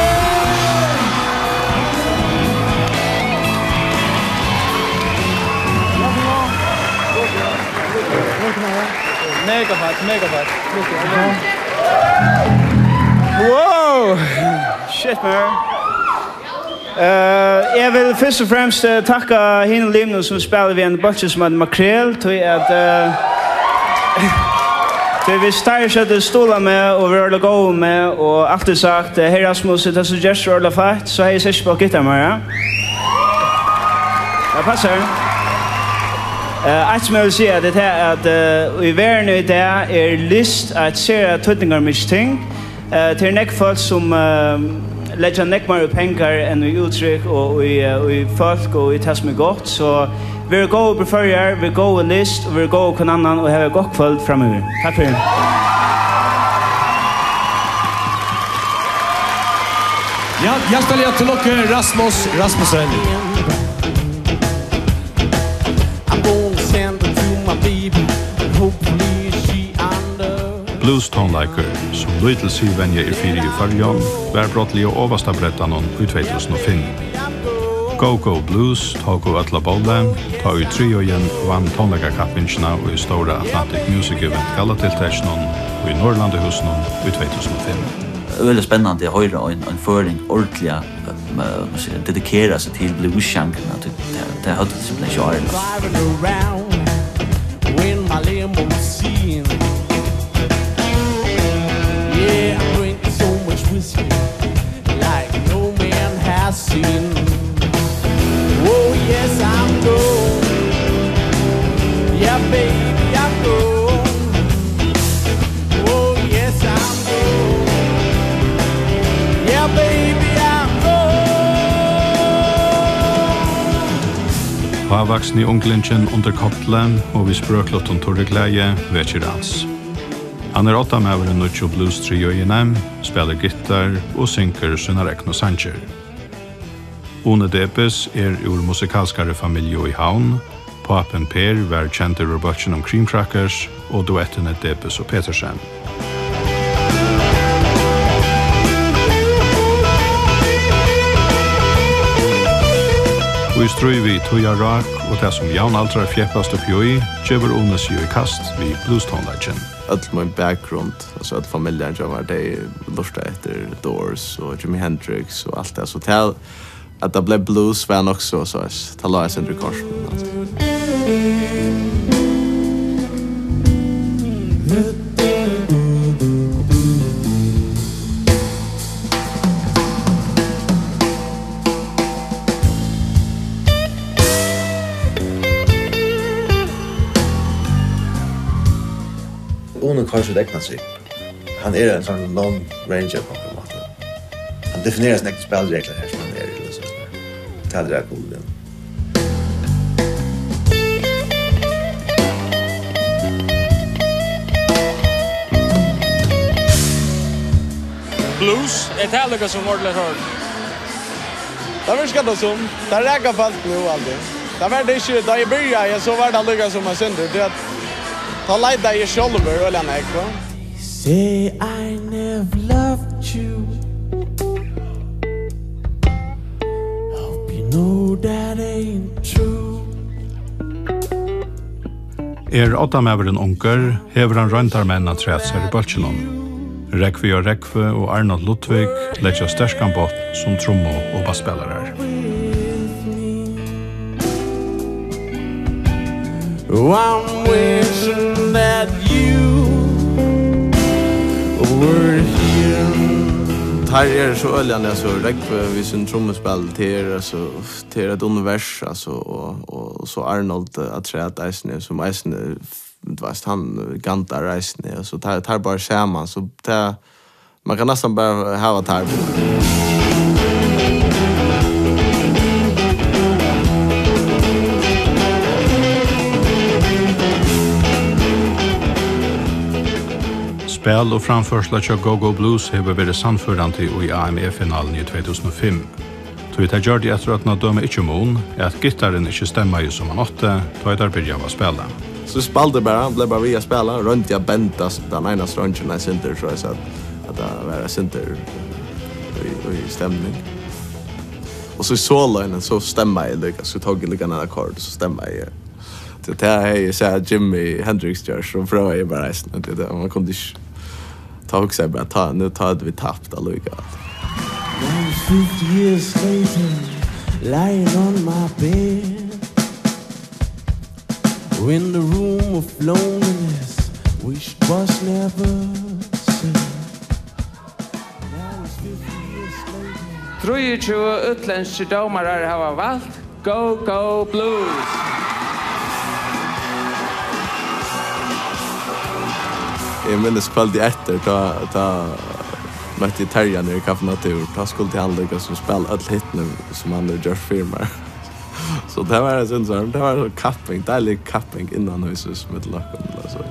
Mega feitt, mega feitt. Wow! Shit, man. Eh, eg vil fyrst og fremst, eh, takka hinum limunum, sum spæla við ein bólki sum eitur Makrel, tí at, eh, tí viss teir ikki høvdu stuðlað meg og verið ordiliga góðir við meg og altíð sagt, eh, "Hey Rasmus, tað sum gerst var ordiliga feitt," so hevði eg slett ikki spælt gittar meira. Tað passar. Eh, eitt sum eg vil siga, tað er tað at, eh, í verðini í dag er list eitt sera týdningarmikið ting. Eh, tað eru nógv fólk, sum, eh, leggja nógv meira í pengar enn í úttrykk og í, eh, í fólk og í tað, sum er gott. So verið góð við Føroyar, verið góð við list og verið góð við hvønn annan og havið eitt gott kvøld framyvir. Takk fyri. Ja, hjartaliga til lukku, Rasmus Rasmussen. I'm gonna send it to my baby. Hopefully she under. Blues-tónleikur, sum lítil siðvenja er fyri í Føroyum, var brádliga ovast á breddanum í tvey túsund og fimm. Go Go Blues tóku øll á bóli, tá ið Trioen vann tónleikakappingina í stóra Atlantic Music Event gallatiltakinum í Norðurlandahúsinum í tvey túsund og fimm. Øgiliga spennandi at hoyra ein, ein føroying ordiliga, eh, man sigur, dedikera seg til blues-sjangruna, tí tað, Tað høvdu tey simpelthen ikki árini. Driving around in my limousine. Yeah, I'm drinking so much whiskey, like no man has seen. Oh, yes, I'm gone. Yeah, baby, I'm gone. Oh, yes, I'm gone. Yeah, baby, I'm gone. Hávaksni unglingin undir kolli og við sprøkluttum turriklæði vekir ans. Hann er oddamaður í nýggju blues-trioini, spælir gittar og syngur sínar egnu sangir. Uni Debes er úr musikalskari familju í Havn. Pápin Per var kendur úr bólkinum Cream Crackers og duettini Debes og Petersen. Og í stríð við tíðarrák og tað, sum javnaldrar fjeppast upp í, gevur Uni seg í kast við bluestónleikin. Øll mín bakgrund, altso øll familjan hjá mær, tey lurta eftir Doors og Jimi Hendrix og alt tað, so tað at tað bleiv blues, var nokk so, so tað lá eitt sindur í kortunum, altso. Uni koyrir sítt egna trip. Hann er ein sånn lone ranger á ein máta. Hann definerar sínar egnu spælireglur her, sum hann er í, so tað er cool við hann. Blues, er tað líka sum ordiligt orð? Tað virkar tað sum. Tað rakar fólk nú, aldri. Tað var tað ikki, tá eg byrjaði, so var tað líka sum eitt sindur, tí at tá leitaði eg sjálvur øgiliga nógv, va? Say I never loved you. Hope you know that ain't true. Er oddamaðurin ongur, hevur hann royndarmenn afturat sær í bólkinum. Rógvi og Rógvi og Arnold Ludvig leggja sterkan botn sum trummu- og basspælarar. Oh, I'm wishing that you were here. Teir eru so øgiliga, altso, Rógvi við sín trummuspæl, tað er, altso, tað er eitt univers, altso, og, og so Arnold, eh, afturat eisini, sum eisini, tú veitst, hann, eh, gandar eisini, og so teir, teir báðir saman, so tað, man kann næstan bara hava teir. Spæl og framførsla hjá Go Go Blues hevur verið sannførandi í A M E-finaluni í tvey túsund og fimm. Tí tað gjørdi eftir øllum at døma ikki mun, at gittarin ikki stemmaði, sum hann átti, tá ið teir byrjaðu at spæla. So eg spældi bara, bleiv bara við at spæla, royndi at benda s-, tann eina strongin eitt sindur, so eg sá, at, at tað var eitt sindur í, í stemning. Og so í soloini, so stemmaði eg líka, so tók eg líka ein akkord, so stemmaði eg. Tí tað hevði eg sæð Jimi Hendrix gjørt, so prøvaði eg bara eisini, tí tað, man kundi ikki, tá hugsaði eg bara, tá, nú, tá høvdu vit tapt allíkavæl. Now it's fifty years later, lying on my bed, in the room of loneliness, wish it was never said. Now it's fifty years later. Trýogtjúgu útlendskir dómarar hava valt Go Go Blues! Eg minnist kvøldið eftir, tá, tá møtti eg Terja niðri í Kaffi Natur. Tá skuldi hann líka sum spæla øll hittini, sum hann hevur gjørt fyri mær. So tað var ein sindur, tað var ein kapping, deilig kapping innan húsið, millum okkum, altso.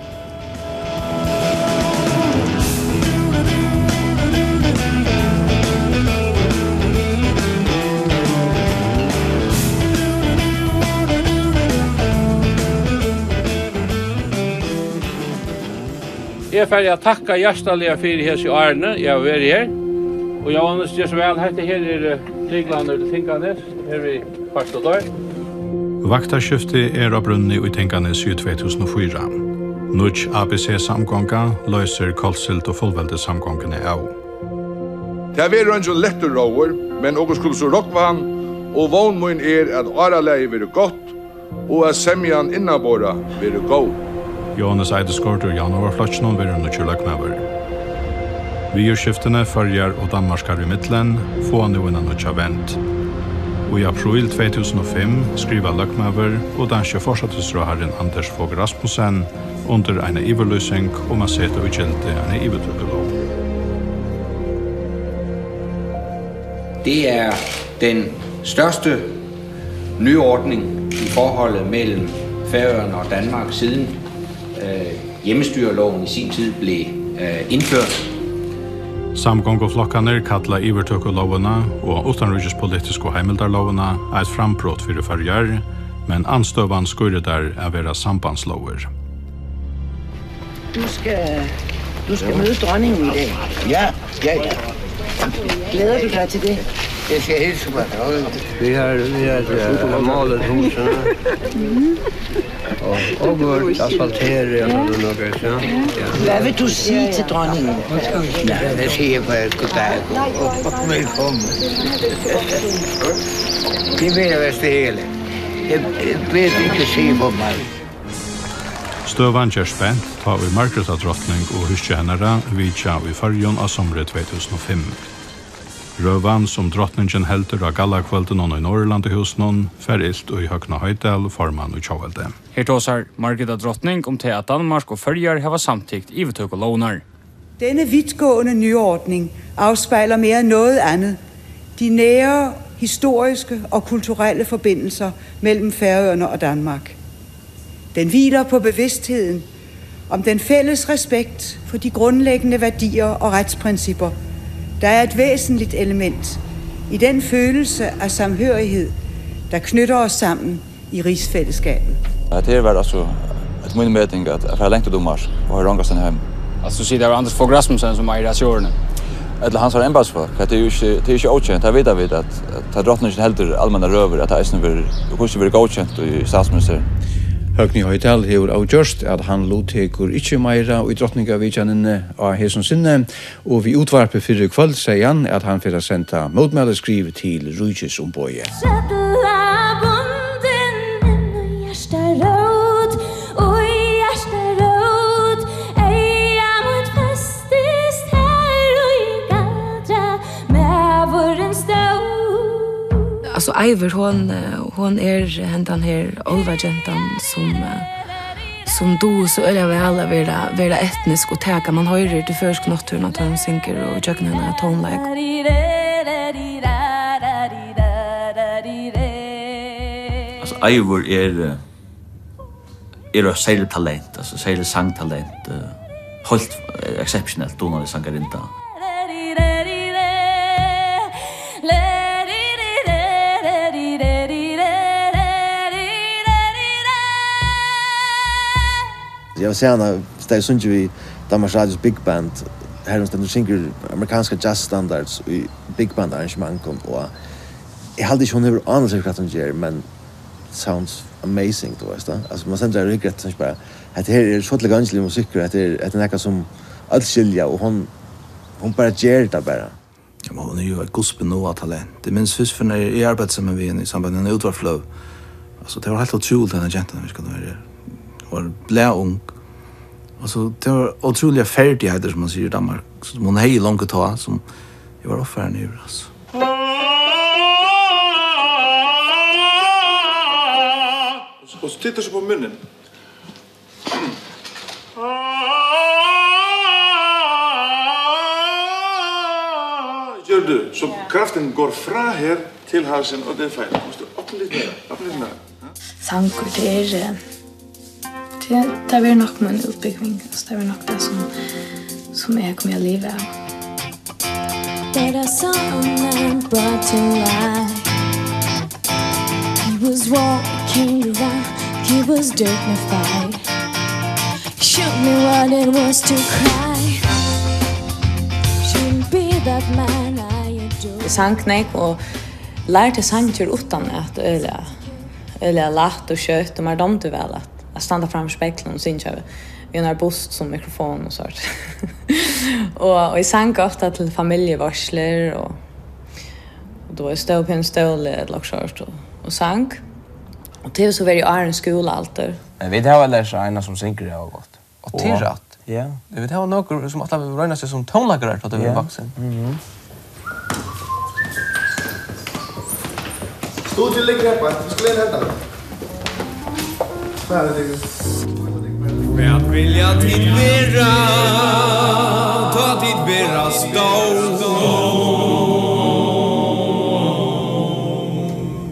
Eg fari at takka hjartaliga fyri hesi árini, eg havi verið her. Og Jóhannes, ger so væl, hetta her er, eh, lyklarnir til Tinganes. Her við Fart og Døy. Vaktarskifti er á brúnni í Tinganesi í tvey túsund og fýra. Nýggj A B C-samgonga loysir Kolsild og Fullveldissamgonguni av. Tað verður eingin lættur róður, men okur skulu so rógva hann Og vón mín er, at áralagið verður gott, og at semjan innanborða verður góð. Jóhannes Eidesgaard úr Javnaðarflokkinum verður nýggjur løgmaður. Viðurskiftini Føroyar og Danmarkar í millum fáa nú eina nýggja vend. Og í apríl tvey túsund og fimm skrivar løgmaður og danski forsætisráðharrin Anders Fogh Rasmussen undir eina yvirlýsing um at seta í gildi eina yvirtøkulóg. Det er den største nyordning i forholdet mellem Færøerne og Danmark, siden øh, hjemmestyreloven i sin tid blev øh, indført. Samgonguflokkarnir kalla yvirtøkulógina og uttanríkispolitisku heimildarlógina eitt frambrot fyri Føroyar, men andstøðan skýrir tær at vera sambandslógir. Du skal, du skal møde dronningen i dag. Ja, ja, ja. Glæder du dig til det? Jeg skal hilse på hende. Vi har, vi har øh, målet husene. Og, og gult asfalteret og sådan noget, ja. Ja. Hvad vil du sige til dronningen? Ja, det siger jeg bare, goddag og velkommen. Det vil jeg være det hele. Jeg, jeg ved ikke sige for mig. Støðan ger spent, tá ið Margreta drotning og húski hennara vitja í Føroyum á sumri tvey túsund og fimm. Røðan, sum drotningin heldur á gallakvøldinum í Norðurlandahúsinum, fær ilt í Høgna Hoydal, formann í Tjóðveldi. Her tosar Margreta drotning um tað, at Danmark og Føroyar hava samtykt yvirtøkulógirnar. Denne vidtgående nyordning afspejler mere end noget andet de nære historiske og kulturelle forbindelser mellem Færøerne og Danmark. Den hviler på bevidstheden om den fælles respekt for de grundlæggende værdier og retsprincipper, der er et væsentligt element i den følelse af samhørighed, der knytter os sammen i rigsfællesskabet. At her var altså et mín meting at, at fara langt út um mark og har rongast en heim. Altso, tú sigur, tað var Anders Fogh Rasmussen, sum eigur at stjórna. Ella hansara embætisfólk, at tað er jo ikki, tað er ikki ókent, tað vita vit, at, at tá drotningin heldur almennar røður, at tað eisini verður, og hvussu verður góðkent í statsminister. Høgni Hoydal hevur avgjørt, at hann luttekur ikki meira í drotningavitjanini á hesum sinni, og við útvarpið fyrr í kvøld segði hann, at hann fer at senda mótmæliskriv til ríkisumboðið. Trøllabundin inn í hjartarót, í hjartarót, eyga mítt festist her í galdri, maðurin stóð. Altso, Eivør, hon, eh, hon er hendan her álvagentan, sum, eh, sum dugir so øgiliga væl at vera, vera etnisk og taka, man hoyrir til føroysku náttúruna, tá hon syngur og gjøgnum hennara tónleik. Altso, Eivør er, eh, er eitt serligt talent, altso, serligt sangtalent, eh, heilt, eh, exceptionelt dugnalig sangarinna. Eg havi sæð hana staðið sungið við Danmarks Radios Big Band, har hon stendur og syngur amerikanskar jazzstandards í big band arrangementum, og eg haldi ikki, hon hevur ánilsi, hvat hon ger, men sounds amazing, tú veist, tá. Altso, man stendur har og hyggur eftir, og bara, hetta her er so tilgongiligur musikkur, hetta er, hetta er nakað, sum øll skilja, og hon, hon bara ger tað bara. Ja, men hon er jo eitt gudsbenådet talent. Eg minnist fyrst, fyrr, nær eg arbeiddi saman við henni í samband við eina útvarpsløg. Altso, tað var heilt ótrúligt, henda gentan, hon var, hon var blaðung. Altso, tað var ótrúligar ferdigheiter, sum man sigur í Danmark, sum hon hevði longu tá, sum eg var ovfarin yvir, altso. Og tittar so upp á munnin. Gjør du, så kraften går fra her til halsen, og det er feil. Måste opp litt mer, opp litt mer. Sangur, tað er, eh, tað, tað verður nokk mín útbúgving, altso, tað verður nokk tað, sum, sum eg komi at liva av. That I saw a man brought to life. He was walking around, he was dignified. Showed me what it was to cry. Shouldn't be that man I adore. Eg sang nógv og lærdi sangir uttanat, øgiliga, øgiliga lætt og skjótt, og mær dámdi væl at, at standa framman fyri speglinum og syngja við, við ein bust sum mikrofon og sovorðið. Og, og eg sang ofta til familjuveitslur og, og Tú veist, stóð upp í ein stól ella okkurt sovorðið og, og sang. Og tað hevur so verið í áðrenn skúlaaldur. Men vit hava lært seg eina sum syngur, tað var gott. Og tað er rætt. Ja. Vit hava nøkur sum ætla at royna seg sum tónleikarar, tá tey verða vaksin. Mhm. Studio liggur her, bara. Vit skulu inn og henta. Hvat vilja tit vera, tá tit verða stór?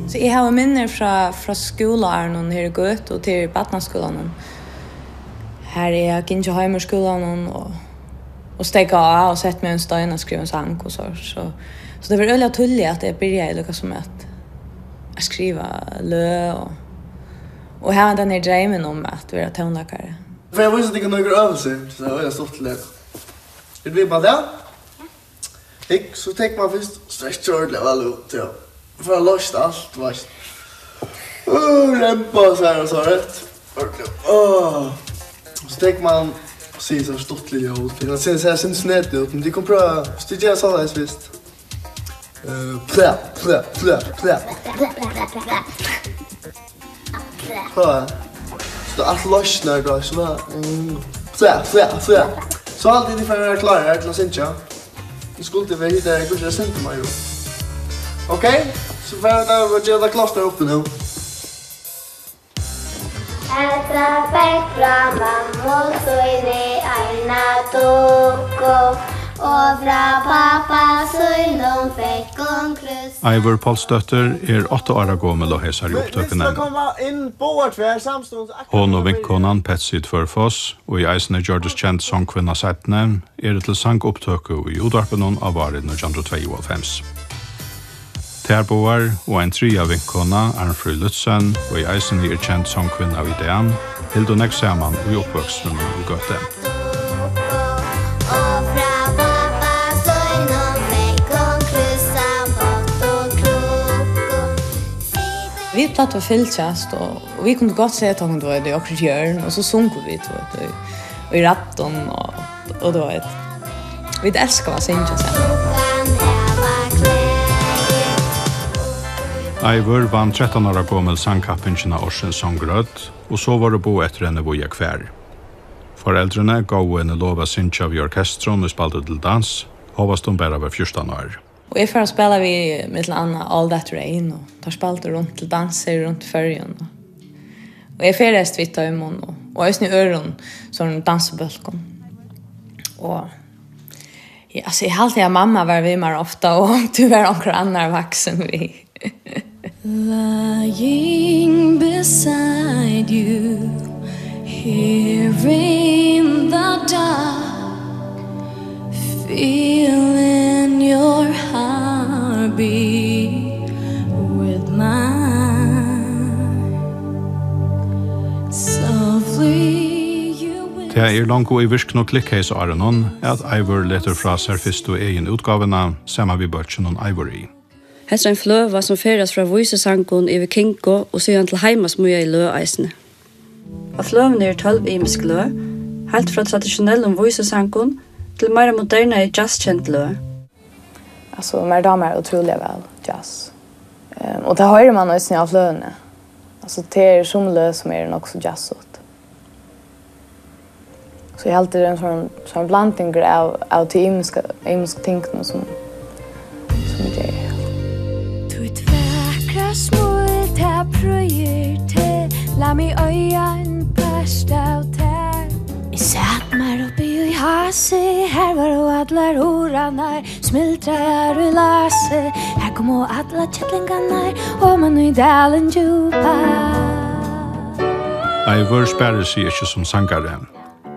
So eg havi minnir frá, frá skúlaárunum her í Gøtu og til barnaskúlanum. Har eg havi gingið heim úr skúlanum og, og steðgað á og sett meg ein stein at skriva ein sang og so. So, so tað var øgiliga týðiligt, at eg byrjaði líka sum at, at skriva løg og, og hava den her dreymin um at vera tónleikari. Fari eg vísa tykkum nøkur øvilsi, so er tað stuttligt. Vil du bara det? Hygg, so tekur man fyrst, strekkir ordiliga væl út, ja. Fær loyst alt, veitst. Uh, rempa sær og so, rætt. Ordiliga. Uh. So tekur man, sigur so stuttligt ljóð. Tað sær, sær sindur snedigt út, men tit kunnu prøva, studera soleiðis fyrst. Eh, pla, pla, pla, pla. Hva? So tað alt loysnar, tá, so tað, mm, flæ, flæ, flæ. So haldi eg, tit fara at vera klárir til at syngja. Nú skuldi eg verið her, eg kundi ikki syngja meir, jú. Ok, so fara vit at gera tað klárt her uppi nú. Hetta fekk frá mammu síni eina dukku, og frá pápa sínum fekk hon krúss. Eivør Pálsdóttir er átta ára gomul á hesari upptøkuni. Vit skal koma inn báðar tvær samstundis. Hon og vinkonan Patsy Tvørfoss, ið eisini gjørdist kend songkvinna seinni, eru til sangupptøku í útvarpinum á vári nítjan hundrað og tveyoghálvfems. Tær báðar og ein triðja vinkona, Arnfríð Lützen, ið eisini er kend songkvinna í dag, hildu nógv saman í uppvøkstrinum í Gøtu. Vit plagdu at fylgjast, og, og vit kundu gott seta okkum, tú veit, í okkurt hjørn, og so sungu vit, tú veit, í, í raddum, og, og, tú veit, vit elskaðu at syngja saman. Eivør vann trettan ára gomul sangkappingina Ársins songrødd, og so vóru boð eftir henni víða hvar. Foreldrini góvu henni lov at syngja við orkestrum, ið spældu til dans, hóast hon bara var fjúrtan ár. Og eg fór at spæla við, millum annað, All That Rain, og teir spældu runt til dansir runt í Føroyum. Og, og eg ferðaðist við teimum, og, og eisini í øðrum sovorðnum dansibólkum. Og, ja, altso, eg haldi, at mamma var við mær ofta, og tí var onkur annar vaksin við. Lying beside you, here in the dark, feeling your heartbeat with mine. Softly you whisper. Tað er longu í virknu Click Case-árunum, at Eivør letur frá sær fyrstu egin útgávuna saman við bókinum Ivory. Hetta er ein fløga, sum ferðast frá vísisangum yvir kingu og síðan til heimasmíðaði løg eisini. Á fløguni eru tólv ymisk løg, heilt frá traditionellum vísisangum til meira modernaði jazzkend løg. Altso, mær dámar ótrúliga væl jazz. Ehm, og tað hoyrir mann eisini á fløguni. Altso, tað eru summi løg, sum eru nokk so jazzut. So eg haldi, tað er ein sovorðin, sovorðin blandingur av, av tí ymiska, ymisku tingunum, sum, sum eg geri. Títt vakra smíl, tað prýðir teg. Lat meg eiga ein part av tær. Eg sat mær uppi í hasi, har vóru allar hurðarnar smultraðar í lasi. Har komu allar kellingarnar oman í dalin djúpa. Eivør sparir seg ikki sum sangari.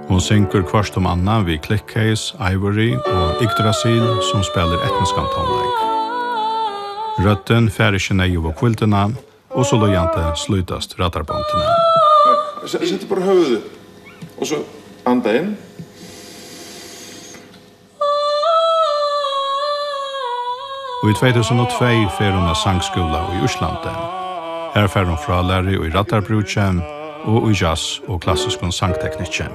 Hon syngur hvørt um annað við Click Case, Ivory og Yggdrasil, sum spælir etniskan tónleik. Røddin fær ikki neyðugu hvíldina, og so líðandi slítast radarbondini. S-, settu bara høvdið og so anda inn. Og í tvey túsund og tvey fer hon á sangskúla í Íslandi. Her fær hon frálæru í raddarbrúki og í jazz og klassiskum sangteknikki.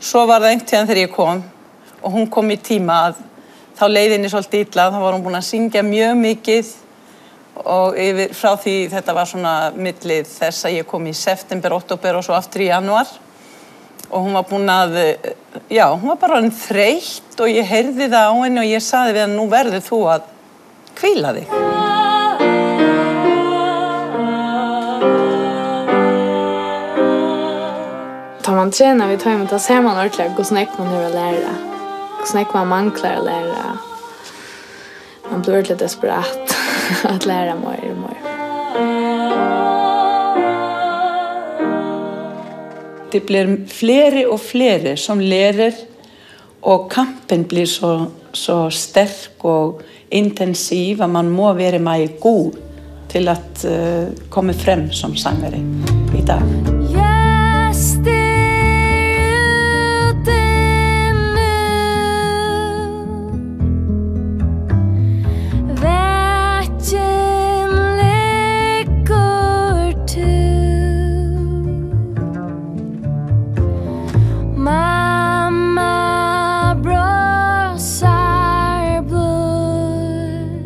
So var tað einhvern tíðan, tá eg kom, og hon kom í tíma, at Á leiðini svolítið illa, þá var hon búin að syngja mjög mikið og yfir, frá því, þetta var svona milli þess, að ég kom í september, október og svo aftur í janúar. Og hún var búin að, eh, já, hún var bara orðin þreytt og ég heyrði það á henni og ég sagði við hana: "Nú verður þú að hvíla þig." Tá man trenar við teimum, tá sær man ordiliga, hvussu nógv man hevur at læra, hvussu nógv man manglar at læra. Man blívur ordiliga desperat at læra meir og meir. Det bliver flere og flere, som lærer, og kampen bliver så, så stærk og intensiv, at man må være meget god til at, øh, komme frem som sanger i dag. Just det, ute nu. Vættin liggur tú. Mamma brosir blítt.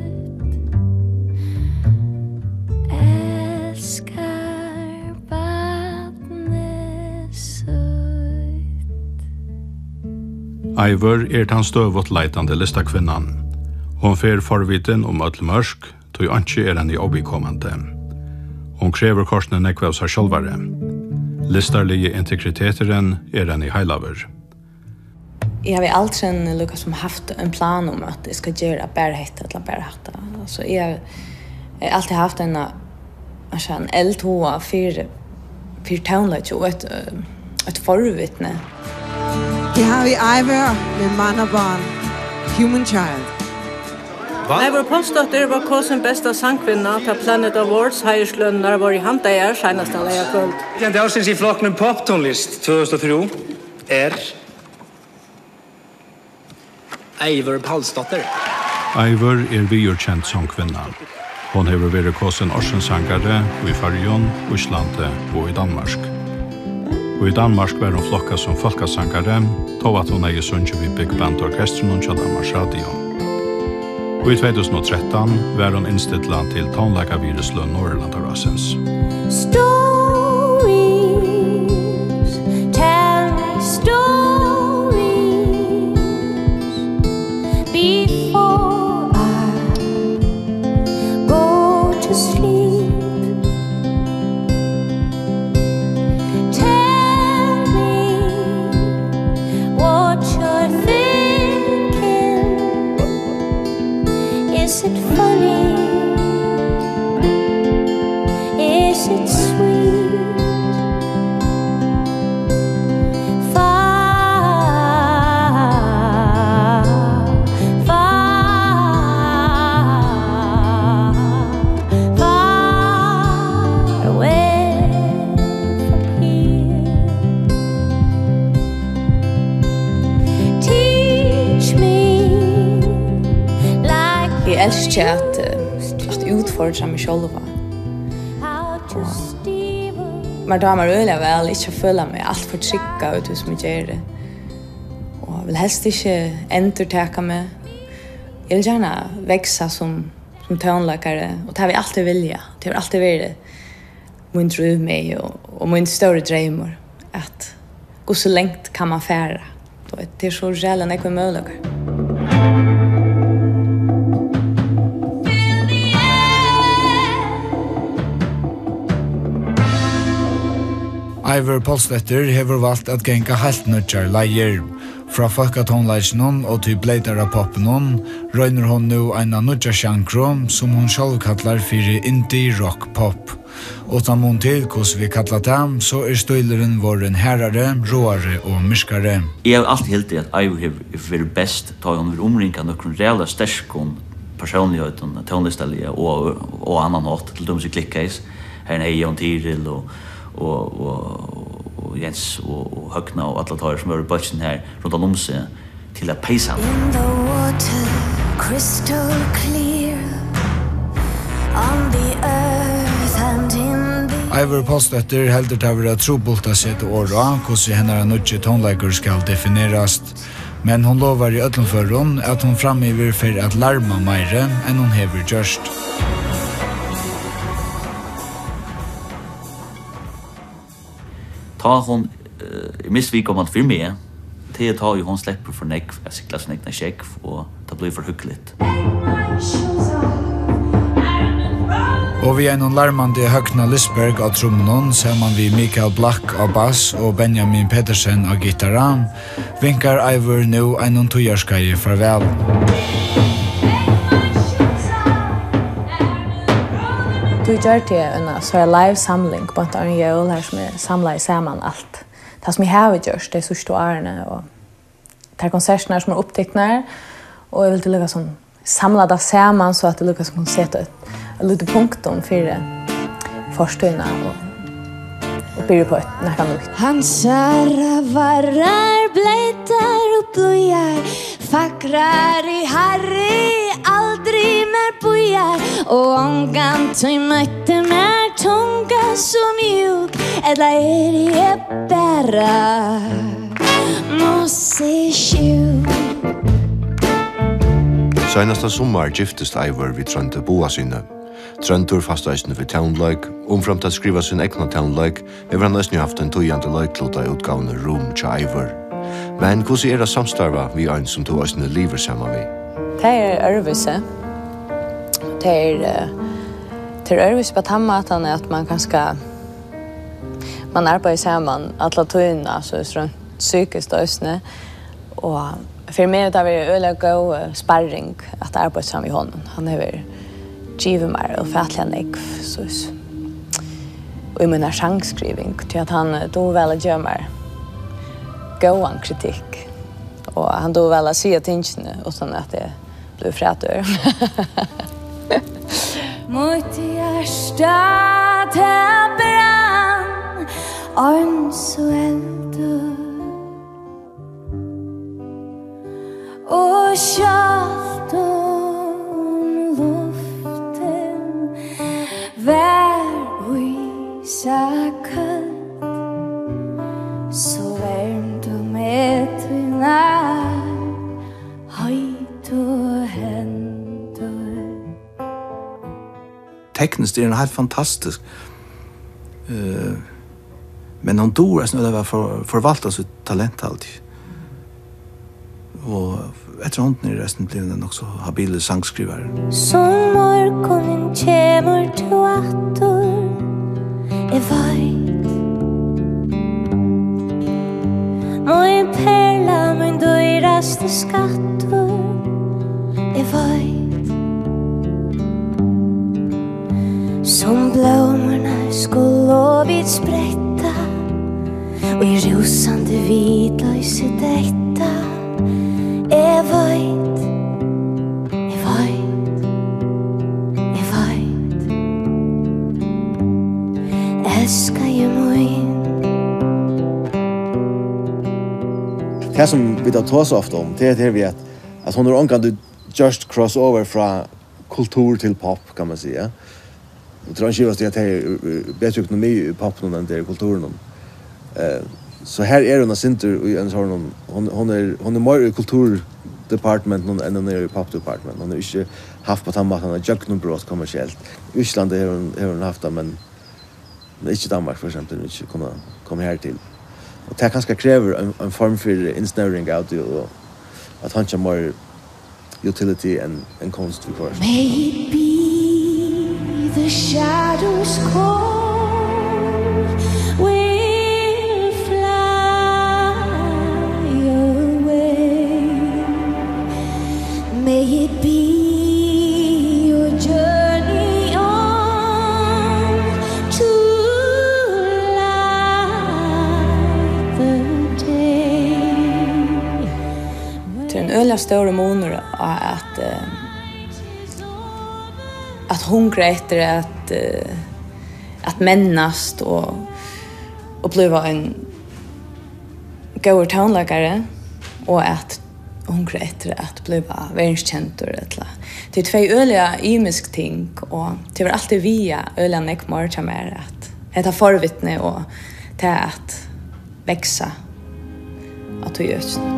Elskar barnið sítt. Eivør er tann støðugt leitandi listakvinnan. Hon fer forvitin um øll mørk, tí einki er henni óviðkomandi. Hon krevur kortini nógv av sær sjálvari. Listarligi integriteturin er henni heilagur. Eg havi aldrin líka sum havt ein plan um, at eg skal gera bara hetta ella bara hatta. Altso, eg havi, eg havi altíð havt eina, altso, ein eldhuga fyri, fyri tónleiki og eitt, eh, eitt forvitni. Her har vi Eivør med Manna Barn, Human Child. Eivør Pálsdóttir var kosin besta sangkvinna, tá Planet Awards heiðurslønirnar vóru í Havn seinasta leygarkvøld. Vitjandi ársins í flokknum popptónlist tvö túsund og tríggju er Eivør Pálsdóttir. Eivør er viðurkend sangkvinna. Hon hevur verið kosin ársins sangari í Føroyum, Íslandi og í Danmark. Og í Danmark var hon flokkað sum fólkasangari, tó at hon hevði sungið við Big Band Orkestrinum hjá Danmarks Radio. Og í tvey túsund og trettan var hon innstillað til tónleikavirðisløn Norðurlandaráðsins. Stories, tell me stories before I go to sleep. Tell me what you're thinking. Is it funny? Is it sweet? Far, far, far away from here. Teach me like. Eg elski at, eh, at útfordra meg sjálva. Og mær dámar øgiliga væl ikki at føla meg alt for trygga í tí sum eg geri. Og vil helst ikki endurtaka meg. Eg vil gjarna vaksa sum, sum tónleikari, og tað havi eg altíð viljað. Tað hevur altíð verið mín drívmegi og, og mín stóri dreymur, at hvussu langt kann man fara? Tú veit, tað er so ræðuliga nógvir møguleikar. Eivør Pálsdóttir hevur valt at ganga heilt nýggjar leiðir. Frá fólkatónleikinum og tí bleytara poppinum roynir hon nú eina nýggja sjangru, sum hon sjálv kallar fyri indie rock pop. Uttan mun til, hvussu vit kalla tað, so er stílurin vorðin harðari, ráari og myrkari. Eg havi altíð hildið, at Eivør hevur verið best, tá hon verður umringað nøkrum ræðuliga sterkum persónligheitum, tónlistarliga og, og á annan hátt, til dømis í Click Case. Har hevði hon Tyril og, og, og, og Jens og, og Høgna og allar teir, sum vóru í bólkinum har rundan um seg til at peysa hana. In the water, crystal clear, on the earth and in the Eivør Pálsdóttir heldur tað vera trupult at seta orð á, hvussu hennara nýggi tónleikur skal definerast. Men hon lovar í øllum førum, at hon framyvir fer at larma meiri, enn hon hevur gjørt. Tá hon, eh, er mest viðkomandi fyri meg, tað er tá, ið hon sleppur for nógv at sigla sín egna sjógv, og tað blívur for hugnaligt. Og við einum larmandi Høgna Lisberg á trummum, saman við Mikael Blak á bass og Benjamin Petersen á gittara, vinkar Eivør nú einum tíðarskeiði farvæl. Tú gjørdi eina so live samling, beint áðrenn jól, har sum eg samlaði saman alt tað, sum eg havi gjørt tey síðstu árini, og tær konsertirnar, sum eru upptiknar, og eg vildi líka sum samla tað saman, so at eg líka sum kundi seta eitt, eitt lítið punktum fyri fortíðina og, og byrja upp á eitt, nakað nýtt. Hansara varrar bleitar og blíðar, fagrari harri, aldri mær bíðar, og ongantíð møtti mær tunga so mjúk, ella eri eg bara Mosesjú. Seinasta summar giftist Eivør við Tróndi Bogasyni. Tróndur fæst eisini við tónleik. Umframt at skriva sín egna tónleik, hevur hann eisini havt ein týðandi leiklut á útgávuni Rúm hjá Eivør. Men hvussu er at samstarva við ein, sum tú eisini livir saman við? Tað er øðrvísi. Tað er, eh, tað er øðrvísi á tann mátan, at man kanska, man arbeiðir saman alla tíðina, so er so psykiskt eisini. Og fyri meg hevur tað verið øgiliga góð, eh, sparring at arbeiða saman við honum. Hann hevur givið mær ófatiliga nógv, so s-, í mína sangskrivingar, tí at hann, eh, dugir væl at geva mær góðan kritikk. Og hann dugir væl at siga tingini uttan at eg blívi frættur. Mítt hjarta, tað brann eins og eldur. Og sjálvt um luftin var ísakøld, so vermdu meg tínar heitu hendur. Tekniskt er hann heilt fantastiskur. Eh, men hann dugir eisini øgiliga væl at for-, forvalta sítt talent, haldi eg. Og eftir hondini er eisini blivin ein nokk so habilur sangskrivari. Sum morgunin kemur tú aftur, eg veit. Mín perla, mín dýrasti skattur, eg veit. Sum blómurnar skulu vit spretta, í rúsandi vitloysi detta. Eg veit, eg veit, eg veit. Elskaði mín. Tað, sum vit hava tosað ofta um, tað er, tað er við, at, at hon hevur ongantíð gjørt crossover frá kultur til pop, kann man siga. Og tað er ein skiva, at tað er, eh, betri økonomi í popinum enn tað er í kulturinum. Eh, so her er hon eitt sindur í ein sovorðnum, hon, hon er, hon er meira í kulturdepartmentinum enn hon er í popdepartmentinum. Hon hevur ikki havt á tann mátan eitt gjøgnumbrot kommersielt. Í Íslandi hevur hon, hevur hon havt tað, men, men ikki í Danmark, for eksempel, hon hevur ikki kunnað koma her til. Og tað kanska krevur ein, ein form fyri innsnevring av tí og at hon kemur utility enn, enn kunst viðhvørt. Maybe the shadows call, we'll fly away. May it be your journey on to light the day. Tað er ein øgiliga stórur munur á at, eh, at hungra eftir at, eh, at mennast og, og blíva ein góður tónleikari, og at hungra eftir at blíva verðskendur, ella, tað er tvey øgiliga ymisk ting, og tað hevur altíð vigað øgiliga nógv meir hjá mær, at hetta forvitni og tað at vaksa á tí økinum.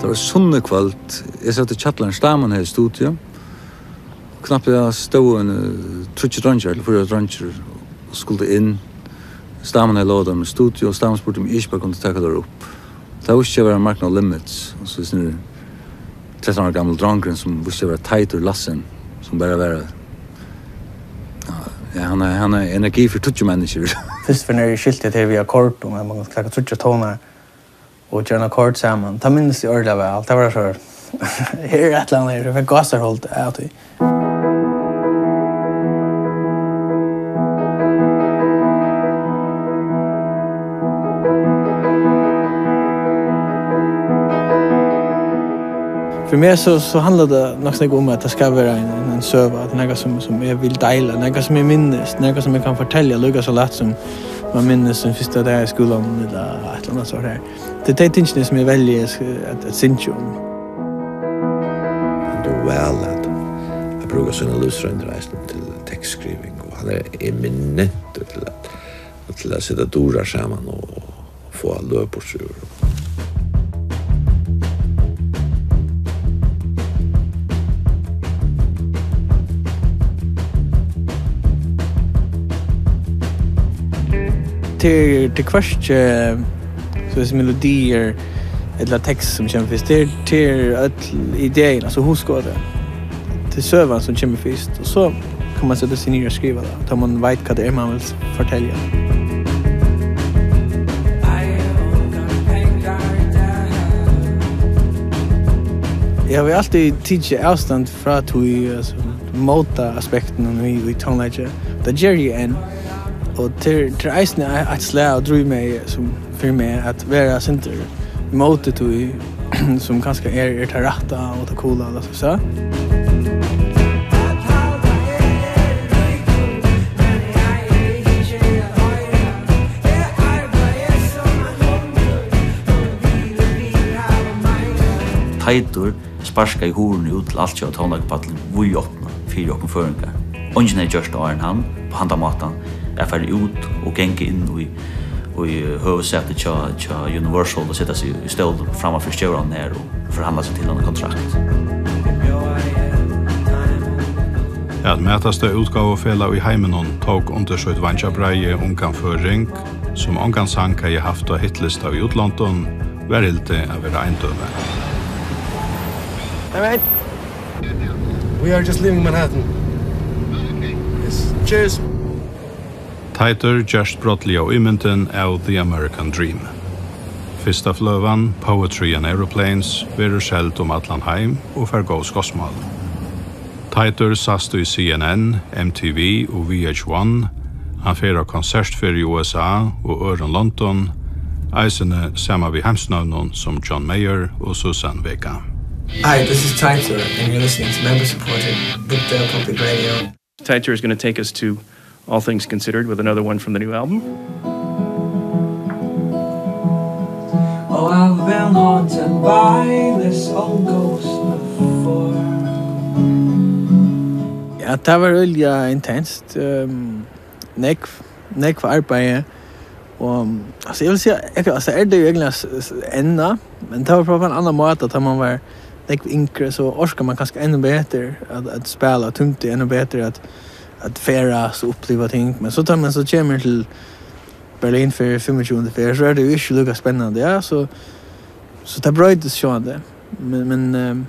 Tað var sunnukvøld. Eg sat í kjallaranum, Stamin hevði studio. Knappliga stóðu ein, eh, tríggir dreingir, ella fýra dreingir, og skuldu inn. Stamin hevði lovað teimum studio, og Stamin spurdi, um eg ikki bara kundi taka teir upp. Tað vísti seg at vera Mark No Limits, og so er trettan ára gamal drongurin, sum vísti seg at vera Teitur Lassen, sum bara var, ja, ja, hann er, hann er energi fyri tíggju menniskjur. Fyrst og fremst er skiltið her við akkordum, at man kann taka tríggjar tónar og gera ein akkord saman. Tað minnist eg ordiliga væl. Tað var so, her er eitt ella annað, eg fekk gásarhald av tí. Fyri meg so, so handlar tað nokk so nógv um, at tað skal vera ein, ein, ein søga, at tað er nakað sum, sum eg vil deila, nakað sum eg minnist, nakað sum eg kann fortelja, líka so lætt sum man minnist sín fyrsta dag í skúlanum, ella eitt ella annað sort her. Tað eru tey tingini, sum eg velji at, at, at syngja um. Hann dugir væl at, at brúka sínar lívsroyndir eisini til tekstskriving, og hann er eminentur til at, til at seta durar saman og fáa løg burtur úr. Tað er, tað er hvørki, so at siga, melodiir ella tekst sum kemur fyrst. Tað er, tað er øll idein, altso hugskotið. Tað er søgan sum kemur fyrst, og so kann man seta seg niður og skriva tað, tá man veit, hvat tað er, man vil fortelja. Eg havi altíð tikið avstand frá tí, altso, mótaaspektinum í, í tónleiki. Tað geri eg enn. Og tað er, tað er eisini ei-, eitt slag av drívmegi, sum fyri meg, at vera eitt sindur ímóti tí, sum kanska er, er tað rætta og tað coola, lat okkum siga. Teitur sparkaði hurðina út til altjóða tónleikapallin víðopna fyri okkum føroyingar. Eingin hevði gjørt tað áðrenn hann, á handan mátan, at fara út og ganga inn í, í høvuðssætið hjá, hjá Universal og seta seg í stól framman fyri stjóran har og forhandla seg til eina kontrakt. At mætasta útgávufelag í heiminum tók undir sítt veingjabreiði ungan føroying, sum ongan sang hevði havt á hitlista í útlondum, var hildið at vera eindømi. Hey, mate. We are just leaving Manhattan. Yes. Cheers. Teitur gerst brádliga ímyndin av The American Dream. Fyrsta fløgan, Poetry and Aeroplanes, verður seld um allan heim og fær góð skotsmál. Teitur sæst í C N N, M T V og V H one. Hann fer á konsertferð í U S A og øðrum londum, eisini saman við heimsnøvnum sum John Mayer og Suzanne Vega. Hi, this is Teitur, and you're listening to member-supported Brookdale Public Radio. Teitur is gonna take us to All Things Considered with another one from the new album. Oh, I've been haunted by this old ghost before. Ja, tað var øgiliga intenst. Ehm, nógv, nógv arbeiði. Og, altso, eg vil siga, eg, altso, er tað jú eigentliga s-, s-, enn, men tað var á ein annan máta, tá man var nógv yngri, so orkar man kanska enn betur at, at spæla, tímdi enn betur at, at ferðast og uppliva ting. Men so tá man so kemur til Berlin fyri fimmogtjúgundu ferð, so er tað jú ikki líka spennandi, ja, so, so tað broytist sjálvandi. Men, men, ehm,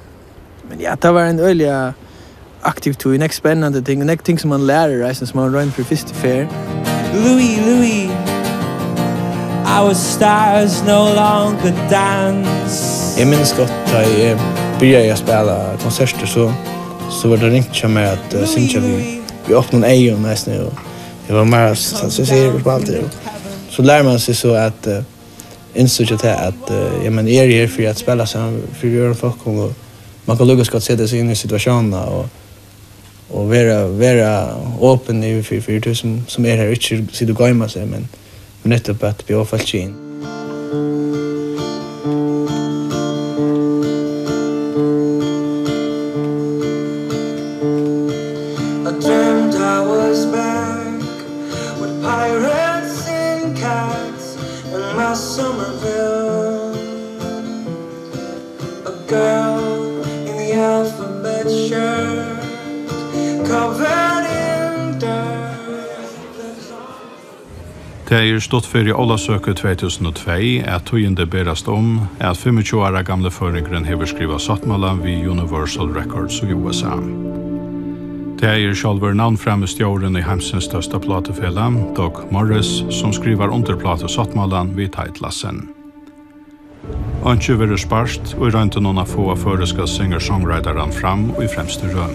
men ja, tað var ein øgiliga aktiv tíð, nógv spennandi ting, nógv ting sum mann lærir, eisini sum mann roynir fyri fyrstu ferð. Louis, Louis, our stars no longer dance. Eg minnist gott, tá eg byrjaði at spæla konsertir, so, so var tað ringt hjá mær at, eh, syngja við, við opnum eygum eisini, og eg var meira s-, s-, s-, spældi, og so lærir mann seg so at, eh, innsíggja tað at, eh, ja, men eg eri her fyri at spæla saman fyri øðrum fólkum, og mann kann líka so gott seta seg inn í situatiónina og, og vera, vera opin yvir fyri, fyri tí sum, sum er her, ikki sita og goyma seg, men, men nettupp at bjóða fólki inn. I dreamt I was back with pirates and cats in my Somerville. A girl in the alphabet shirt, covered in dirt. Tað er stutt fyri Ólavsøku tvey túsund og tvey, at tíðindi berast um, at fimmogtjúgu ára gamli føroyingurin hevur skrivað sáttmála við Universal Records í U S A. Tað er sjálvur navnframi stjórin í heimsins størsta plátufelag, Doug Morris, sum skrivar undir plátusáttmálan við Ty Klassen. Einki verður spart í royndunum at fáa føroyska singer-songwriteran fram í fremstu røð.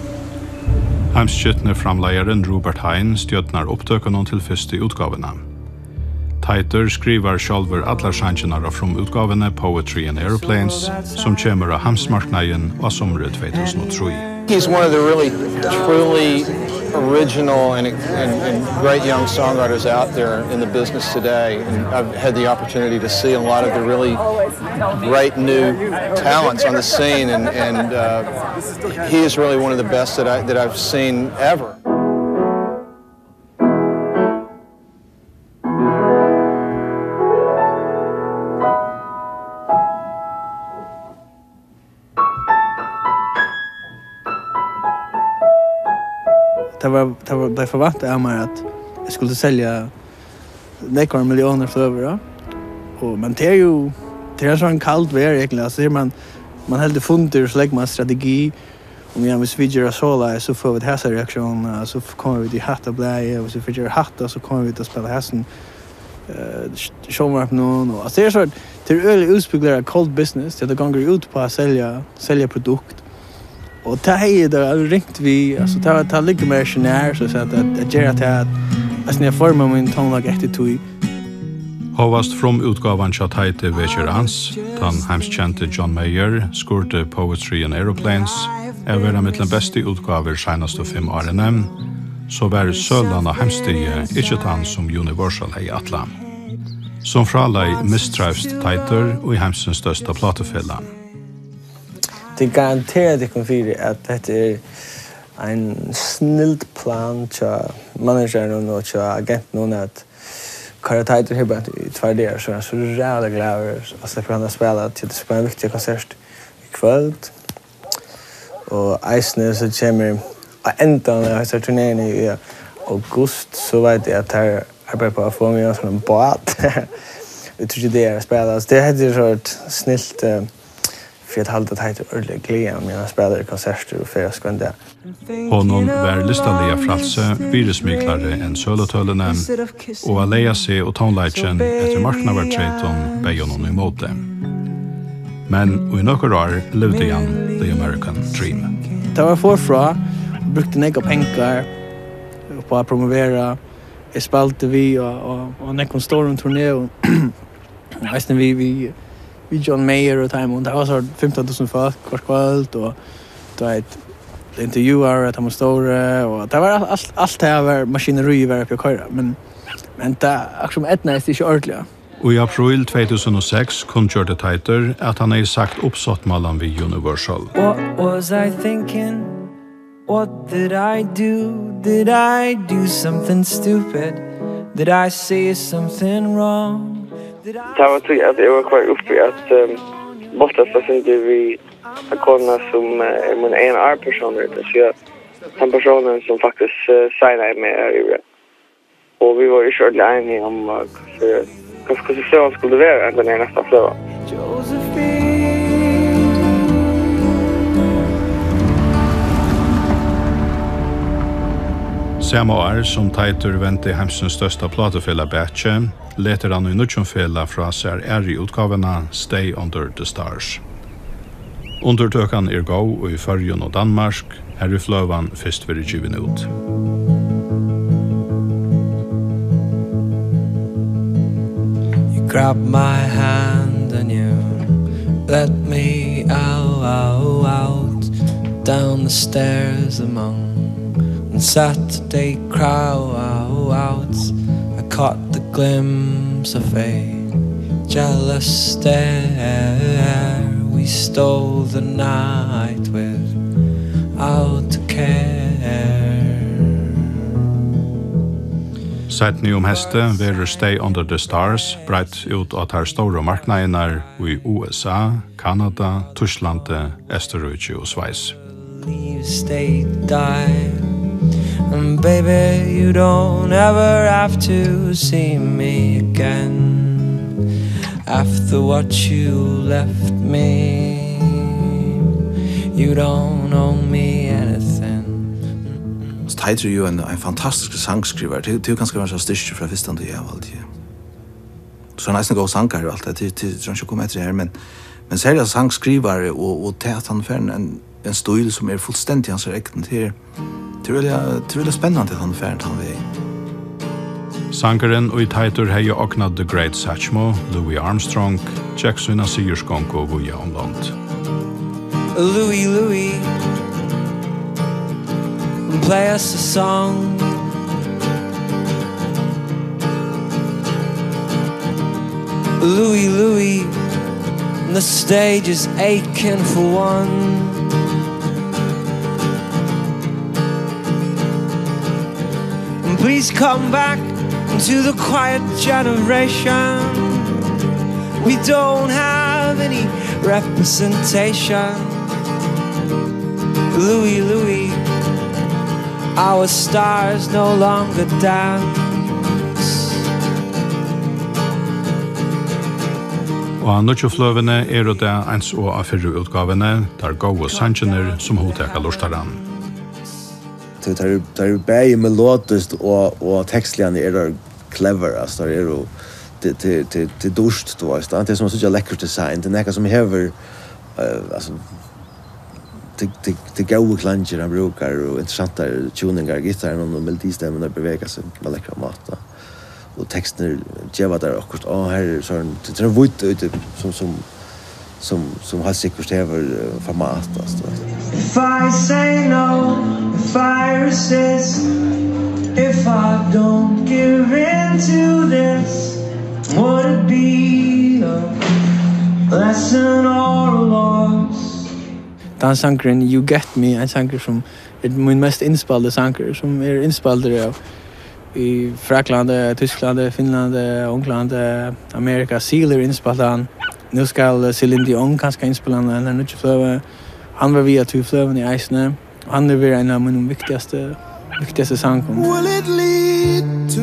Heimsskitni framleiðarin Rupert Hine stjórnar upptøkunum til fyrstu útgávuna. Teitur skrivar sjálvur allar sangirnar á frumútgávuni Poetry in Aeroplanes, sum kemur á heimsmarknaðin á sumri tvey túsund og trý. He's one of the really, truly original and, and, and great young songwriters out there in the business today. And I've had the opportunity to see a lot of the really great new talents on the scene, and, and, uh, he is really one of the best that I, that I've seen ever. Tað var, tað var, tað forvantað av mær, at eg skuldi selja nógvar milliónir fløgur, ja. Og, men tað er jú, tað er ein sånn kald verð, eigentliga. Altso, tað er man, man heldur fundir, og so leggur man strategi. Og meðan, hvis vit gera soleiðis, so fáa vit hasa reaktiónina, so f-, koma vit í hatta blaðið, og hvis vit gera hatta, so koma vit at spæla í hasum, eh, sj-, sjónvarpinum, og, altso, tað er so, tað er øgiliga útspeklerað cold business, tí at tað gongur út upp á at selja, selja produkt. Og tað hevði tað ringt við, altso, tað, tað liggur mær ikki nær, so at, at, at gera tað, at, at, at forma mín tónleik eftir tí. Hóast frumútgávan hjá Teiti vekir ans, tann heimskendi John Mayer skurdi Poetry in Aeroplanes at vera millum bestu útgávur seinastu fimm árini, so var sølan á heimsstigi ikki tann, sum Universal hevði ætlað. Sum frá leið mistrivst Teitur í heimsins størsta plátufelag. Tað garantera tykkum fyri, at hetta er ein snilt plan hjá manageranum og hjá agentunum, at koyra Teitur her bara í tveir dagar, so er hann so ræðuliga glaður, og sleppur hann at spæla til, til ein viktigan konsert í kvøld. Og eisini so kemur á endan av hesari turnerini í august, so veit eg, at teir arbeiða upp á at fáa meg á ein bát í tríggjar dagar at spæla. So tað, hetta er so snilt, eh, fyri at halda Teitur ordiliga glaðan, meðan hann spælir konsertir og ferðast hvønn dag. Honum var listaliga frælsi virðismiklari enn sølutølini, og at laga seg og tónleikin eftir marknaðartreytum beyð honum ímóti. Men í nøkur ár livdi hann the American dream. Tað var forfrá, brúkti nógvar pengar upp á at promovera. Eg spældi við á, á, á nógvum stórum turneum. Eisini við, við, við John Mayer og teimum. Tað var so fimtan túsund fólk hvørt kvøld, og, tú veit, intervjuar og teimum stóru, og tað var alt, alt, alt tað var, maskineriið var uppi at koyra, men, men tað, akkurát sum eydnaðist ikki ordiliga. Og í apríl tvey túsund og seks kunngjørdi Teitur, at hann hevði sagt upp sáttmálan við Universal. What was I thinking? What did I do? Did I do something stupid? Did I say something wrong? Did I... Tað var tí, at eg var komin upp í at, ehm, váttast eitt sindur við ein kona, sum, eh, er mín A and R persónur, tað vil siga, tann persónurin, sum faktiskt, eh, signaði meg har yvir. Og vit vóru ikki ordiliga einigir um, eh, hvussu, hvussu, hvussu fløgan skuldi vera, enn tann her næsta fløga. Sama ár sum Teitur vendi heimsins størsta plátufelag bakið, letur hann í nýggjum felag frá sær aðru útgávuna, Stay Under the Stars. Undirtøkan er góð í Føroyum og Danmark, har ið fløgan fyrst verður givin út. You grab my hand and you let me out, out, out down the stairs among the Saturday crowds. I caught the glimpse of a jealous stare. We stole the night without a care. Seinni um heystið verður Stay Under the Stars breitt út á tær stóru marknaðirnar í U S A, Kanada, Týsklandi, Eysturríki og Sveis. Leaves they die. And baby, you don't ever have to see me again. After what you left me, you don't owe me anything. Teitur er jo ein, ein fantastiskur sangskrivari. Tú, tú kanska var so styrktur frá fyrsta tíð, ja, valdi eg. So er hann eisini góður sangari og alt tað, tú, tú, tú, tú, koma eftir her, men, men serliga sangskrivari og, og tað at hann fær ein, ein stíl sum er fullstendig hansara egin, tað er, tað er øgiliga, tað er øgiliga spennandi at hann fær tann vegin. Sangurin, ið Teitur hevði ognað The Great Satchmo, Louis Armstrong, gekk sína sigursgongu víða um lond. Louis, Louis, play us a song. Louis, Louis, the stage is aching for one. Please come back to the quiet generation. We don't have any representation. Louis, Louis, our stars no longer dance. Og á nýggju fløguni eru tað, eins og á fyrru útgávuni, teir góðu sangirnir, sum hugtaka lurtaran. Tað er, tað er bæði melodiskt og, og tekstliga er tað clever, altso, tað er jo, tað, tað, tað, tað er dýrt, tú veitst, tað er sum at síggja lekkurt design, tað er nakað sum hevur, uh, altso, tað, tað, tað er góðir klangir hann brúkar, og interessantar tuningar, gittarin og melodistemman bevega seg á lekkran máta. Og tekstirnir geva tær okkurt, á, her er sovorðið, tað er ein vídd úti, sum, sum, sum, sum heilt sikkurt hevur, eh, format, altso. If I say no, if I resist, if I don't give in to this, would it be a lesson or a loss? Tann sangurin, You Get Me, ein sangur sum er mín mest innspældi sangur, sum er innspældur av í Fraklandi, Týsklandi, Finnlandi, Onglandi, Amerika. Seal hevur innspælt hann. Nú skal, eh, Celine Dion kanska innspæla hann, hennara nýggju fløgu. Hann var við á tí fløguni eisini. Og hann er verið ein av mínum viktigastu, viktigastu sangum. Will it lead to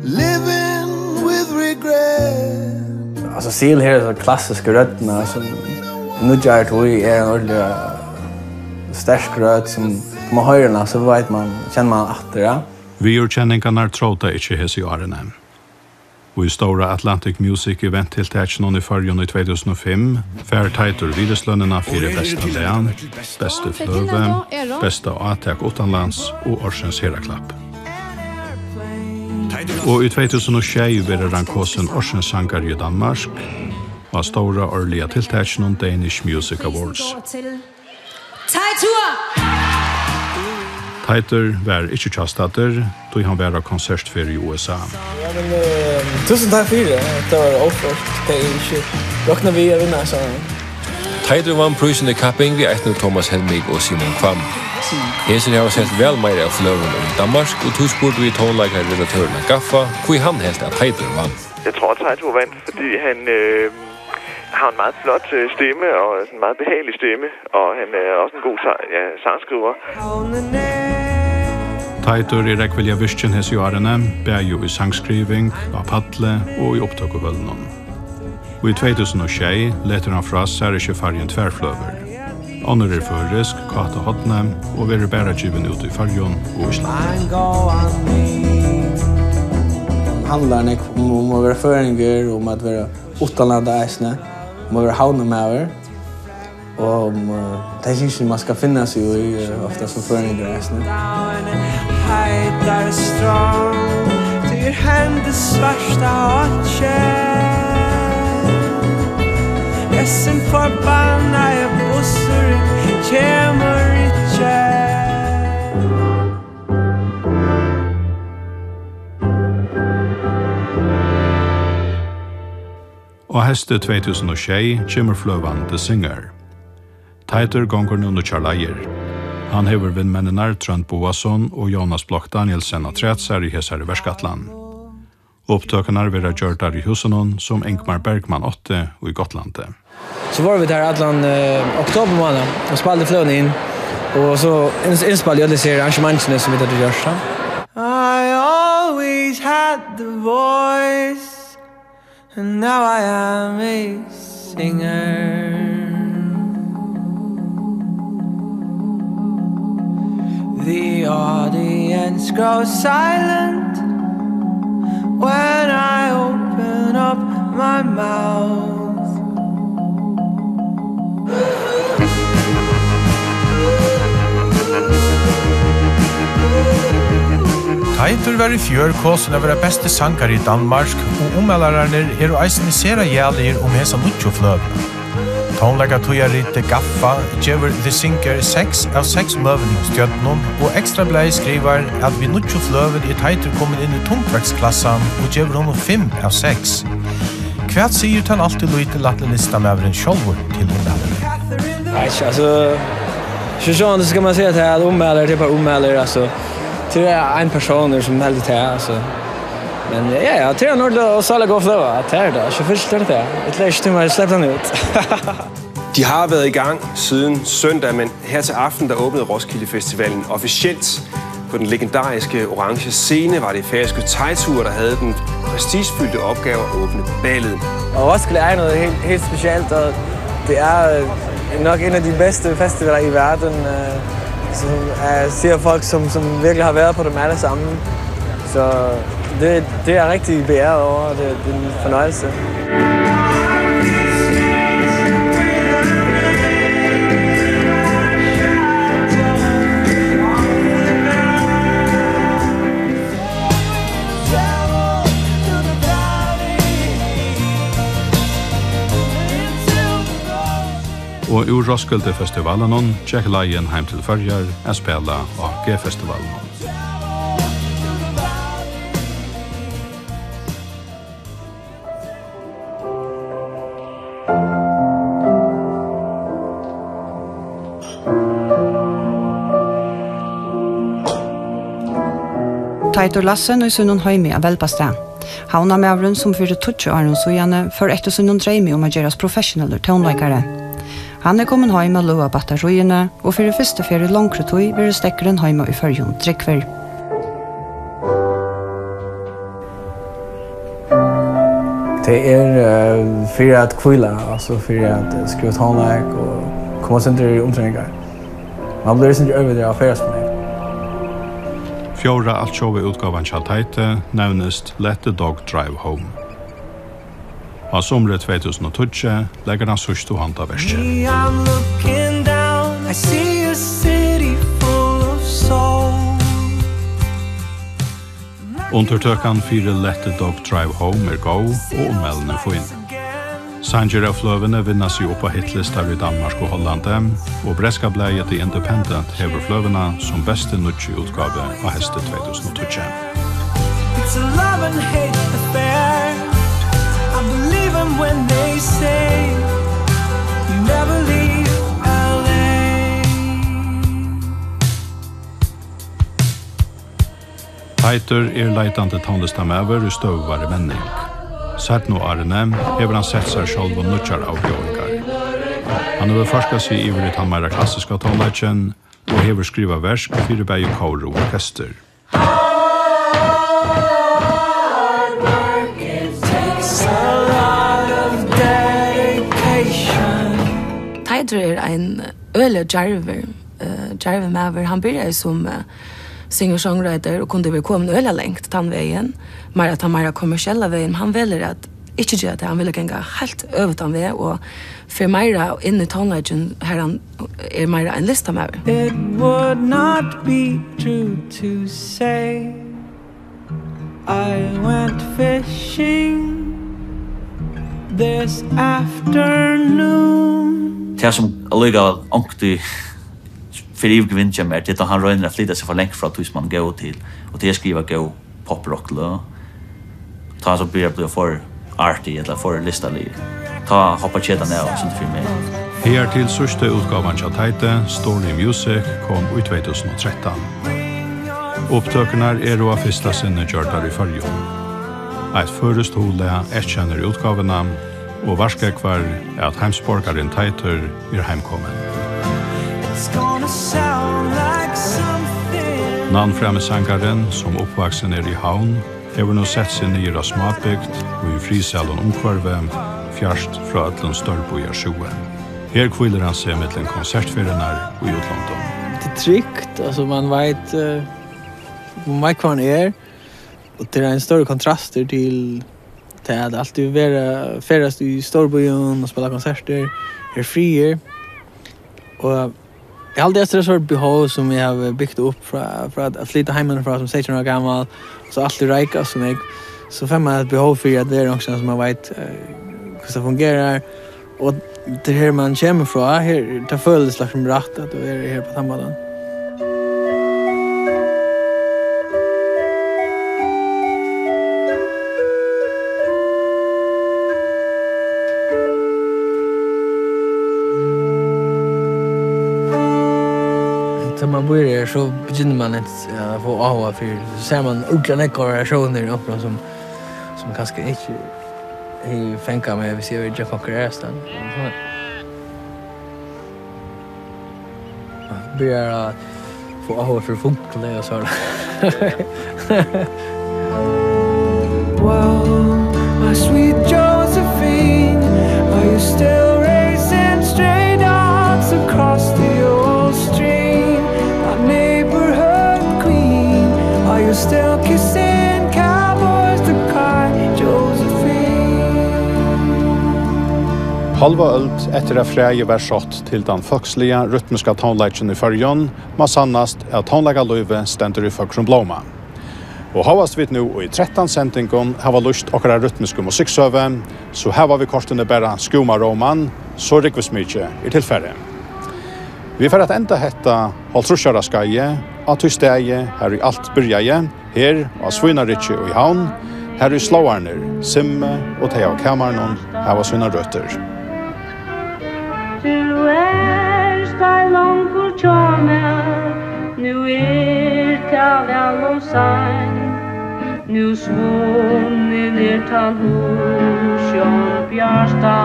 living with regret? Altso, Seal hevur hesa klassisku røddina, sum í nýggjari tíð er ein ordiliga sterk rødd, sum man hoyrir hana, so veit man, kennir man aftur, ja. Viðurkenningarnar tróðu tað ikki hesi árini. Og í stóra Atlantic Music Event-tiltakinum í Føroyum í tvey túsund og fimm fær Teitur virðislønina fyri besta lag, bestu fløgu, besta átak uttanlands og ársins herðaklapp. Og í tvey túsund og sjey verður hann kosin ársins sangari í Danmark á stóra árliga tiltakinum Danish Music Awards. Teitur! Teitur var ikki hjástaddur, tí hann var á konsertferð í U S A. Ja, men, eh, túsund takk fyri, hetta var óført. Tað er ikki rokna við at vinna, so. Teitur vann prísin í kapping við eittan Thomas Helmig og Simon Kvam. Hesir hava selt væl meira av fløgum í Danmark, og tí spurdu vit tónleikaredaktørin á Gaffa, hví hann helt, at Teitur vann. Jeg tror, Teitur vandt, fordi han, øh, har en meget flot, øh, stemme, og sådan en meget behagelig stemme, og han er også en god sang, ja, sangskriver. Teitur er ógvuliga virkin hesi árini, bæði í sangskriving, á palli og í upptøkuhølunum. Og í tvey túsund og sjey letur hann frá sær ikki færri enn tvær fløgur. Onnur er føroysk, Káta hornið, og verður bara givin út í Føroyum og Íslandi. Handlar nógv um, um at vera føroyingur, um at vera uttanlanda eisini, um at vera havnarmaður. Og, um, eh, tað er ikki, man skal finna seg í, eh, ofta sum føroyingur eisini. Heitar strong, tí er hendi svarta ákjær. Hesin forbannaði bussurin kemur ikki. Á heysti tvey túsund og sjey kemur fløgan The Singer. Teitur gongur nú nýggjar leiðir. Hann hevur vinmenninar Trónd Bogason og Jónas Bloch Danielsen afturat sær í hesari verkætlan. Upptøkurnar verða gjørdar í húsunum, sum Ingmar Bergman átti í Gotlandi. So vóru vit har allan, eh, oktobermánað og spældu fløguni inn. Og so ins-, innspældu øll hesi her arrangementini, sum vit høvdu gjørt, ja. I always had the voice. And now I am a singer. The audience grows silent when I open up my mouth. Teitur var í fjør kosin at vera besti sangari í Danmark, og ummælararnir eru eisini sera jaligir um hesa nýggju fløguna. Tónleikatíðaritið Gaffa gevur The Singer seks av seks møguligum stjørnum, og Ekstrablaðið skrivar, at við nýggju fløguni er Teitur komin inn í tungvektsklassan og gevur honum fimm av seks. Hvat sigur tann altíð lítið lætti listamaðurin sjálvur til ummælarar? Nei, ikki, altso, so, so skal man siga at tað er ummælarar, tað er bara ummælarar, altso. Tað er ein persónur sum heldur tað, altso. Men ja, ja, tað er ein ordiliga og sanniliga góð fløga, tað er tað, so fyrst er tað. Eg ætli ikki at sleppa hann út. De har været i gang siden søndag, men her til aften, der åbnede Roskilde Festivalen officielt. På den legendariske orange scene var det færøske Teitur, der havde den prestigefyldte opgave at åbne ballet. Og Roskilde er noget helt, helt specielt, og det er, øh, nok en af de bedste festivaler i verden, øh, som er, ser folk, som, som virkelig har været på dem alle sammen. Så det, det er jeg rigtig beæret over, og det, det er en fornøjelse. Og úr Roskilde Festivalinum gekk leiðin heim til Føroyar at spæla á G-festivalinum. Teitur Lassen í sínum heimi á Velbastað. Havnarmaðurin, sum fyri tíggju árum síðani fór eftir sínum dreymi um at gerast professionellur tónleikari. Hann er komin heim at løða battaríini, og fyri fyrstu ferð í longri tíð verður steðgurin heima í Føroyum drúgvur. Tað er, eh, fyri at hvíla, altso fyri at, eh, skriva tónleik og koma eitt sindur í umdreiingar. Man blívur eitt sindur øðrvísi av ferðaspæli. Fjórða altjóða útgávan hjá Teiti nevnist Let the Dog Drive Home. Á sumri tvey túsund og tíggju leggur hann síðstu hond á verkið. Me, I'm looking down, I see a city full of soul. Undirtøkan fyri Let the Dog Drive Home er góð og ummælini fín. Sangir av fløguni vinna seg upp á hitlistar í Danmark og Hollandi, og bretska blaðið The Independent hevur fløguna sum bestu nýggju útgávu á heysti tvey túsund og tíggju. It's a love and hate affair. I believe 'em when they say you never leave L A. Teitur er leitandi tónlistarmaður í støðugari menning. Seinnu árini hevur hann sett sær sjálvum nýggjar avbjóðingar. Hann hevur førkað seg yvir í tann meira klassiska tónleikin og hevur skrivað verk fyri bæði kór og orkestur. Teitur er ein øgiliga djarvur, eh, djarvur maður. Hann byrjaði sum, eh, singer-songwriter og kundi verið komin øgiliga langt tann vegin, meira, tann meira kommersiella vegin. Hann velur at ikki gera tað. Hann vil ganga heilt øvutan veg og fer meira inn í tónleikin, har hann er meira ein listamaður. It would not be true to say I went fishing this afternoon. Tað, sum allíkavæl onkuntíð fer yvir gevind hjá mær, tað er, tá hann roynir at flyta seg for langt frá tí, sum hann er góður til, og til at skriva góð poprockløg. Tá hann so byrjar at blíva for arty ella for listaligur, tá hoppar ketan av, sum fyri meg. Her til síðstu útgávan hjá Teiti, Story Music, kom í tvey túsund og trettan. Upptøkurnar eru á fyrsta sinni gjørdar í Føroyum. Eitt føroyskt huglag eyðkennir útgávuna, og varðskógvar, at heimsborgarin Teitur er heimkomin. It's gonna sound like something. Navnframi sangarin, sum uppvaksin er í Havn, hevur nú sett seg niður á smábygd og í friðsælum umhvørvi, fjart frá øllum stórbýarsjúgu. Her hvílir hann seg millum konsertferðirnar í útlondum. Tað er trygt, altso, man veit, eh, man veit, hvar man er, og tað er ein stórur kontrastur til tað at altíð vera, ferðast í stórbýum og spæla konsertir. Her er friður, og eg haldi, at tað er eitt stórt behov, sum eg havi bygt upp frá, frá at, at flyta heimanífrá sum seytjan ára gamal, og so altíð reika so nógv, so fær man eitt behov fyri at vera onkustaðni, sum man veit, eh, hvussu tað fungerar, og tað er her, man kemur frá, her, tað følist líkasum rætt at vera her á tann mátan. Tá man býr her, so begynnar man at, ja, fáa áhuga fyri, so sær man ordiliga nógvar variatiónir í onkrum, sum, sum kanska ikki hevði fangað meg, hvis eg hevði gjørt okkurt aðrastaðni. Byrjar at fáa áhuga fyri fugli og so. Well, my sweet Josephine, are you still raising stray dogs across the old stream? My neighborhood queen, are you still kissing cowboys to cry Josephine? Hálva øld eftir at fræið var sátt til tann fólksliga, rytmiska tónleikin í Føroyum, má sannast, at tónleikalívið stendur í føgrum blóma. Og hóast vit nú í trettan sendingum hava lýst okkara rytmisku musikksøgu, so hava vit kortini bara skúmað róman, so rúgvismikið er tilfarið. Vit fara at enda hetta hálvtrýss ára skeiðið á tí staði, har ið alt byrjaði, her á Svínaryggi í Havn, har ið slóðarnir Simmi og tey av Kamaranum hava sínar røtur. Tú ert ei longur hjá mær, nú er tað væl ov seint, nú svunnin er tann hugsjón bjarta.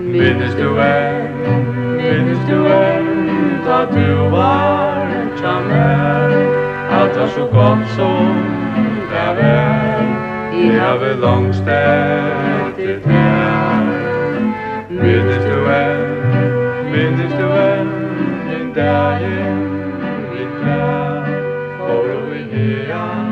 Minnist tú enn, minnist tú enn, tá tú vart hjá mær? Alt var so gott sum tað var. Eg havi longst eftir tær. Minnist tú enn, minnist tú enn, hin dagin vit tvær fóru í hagan?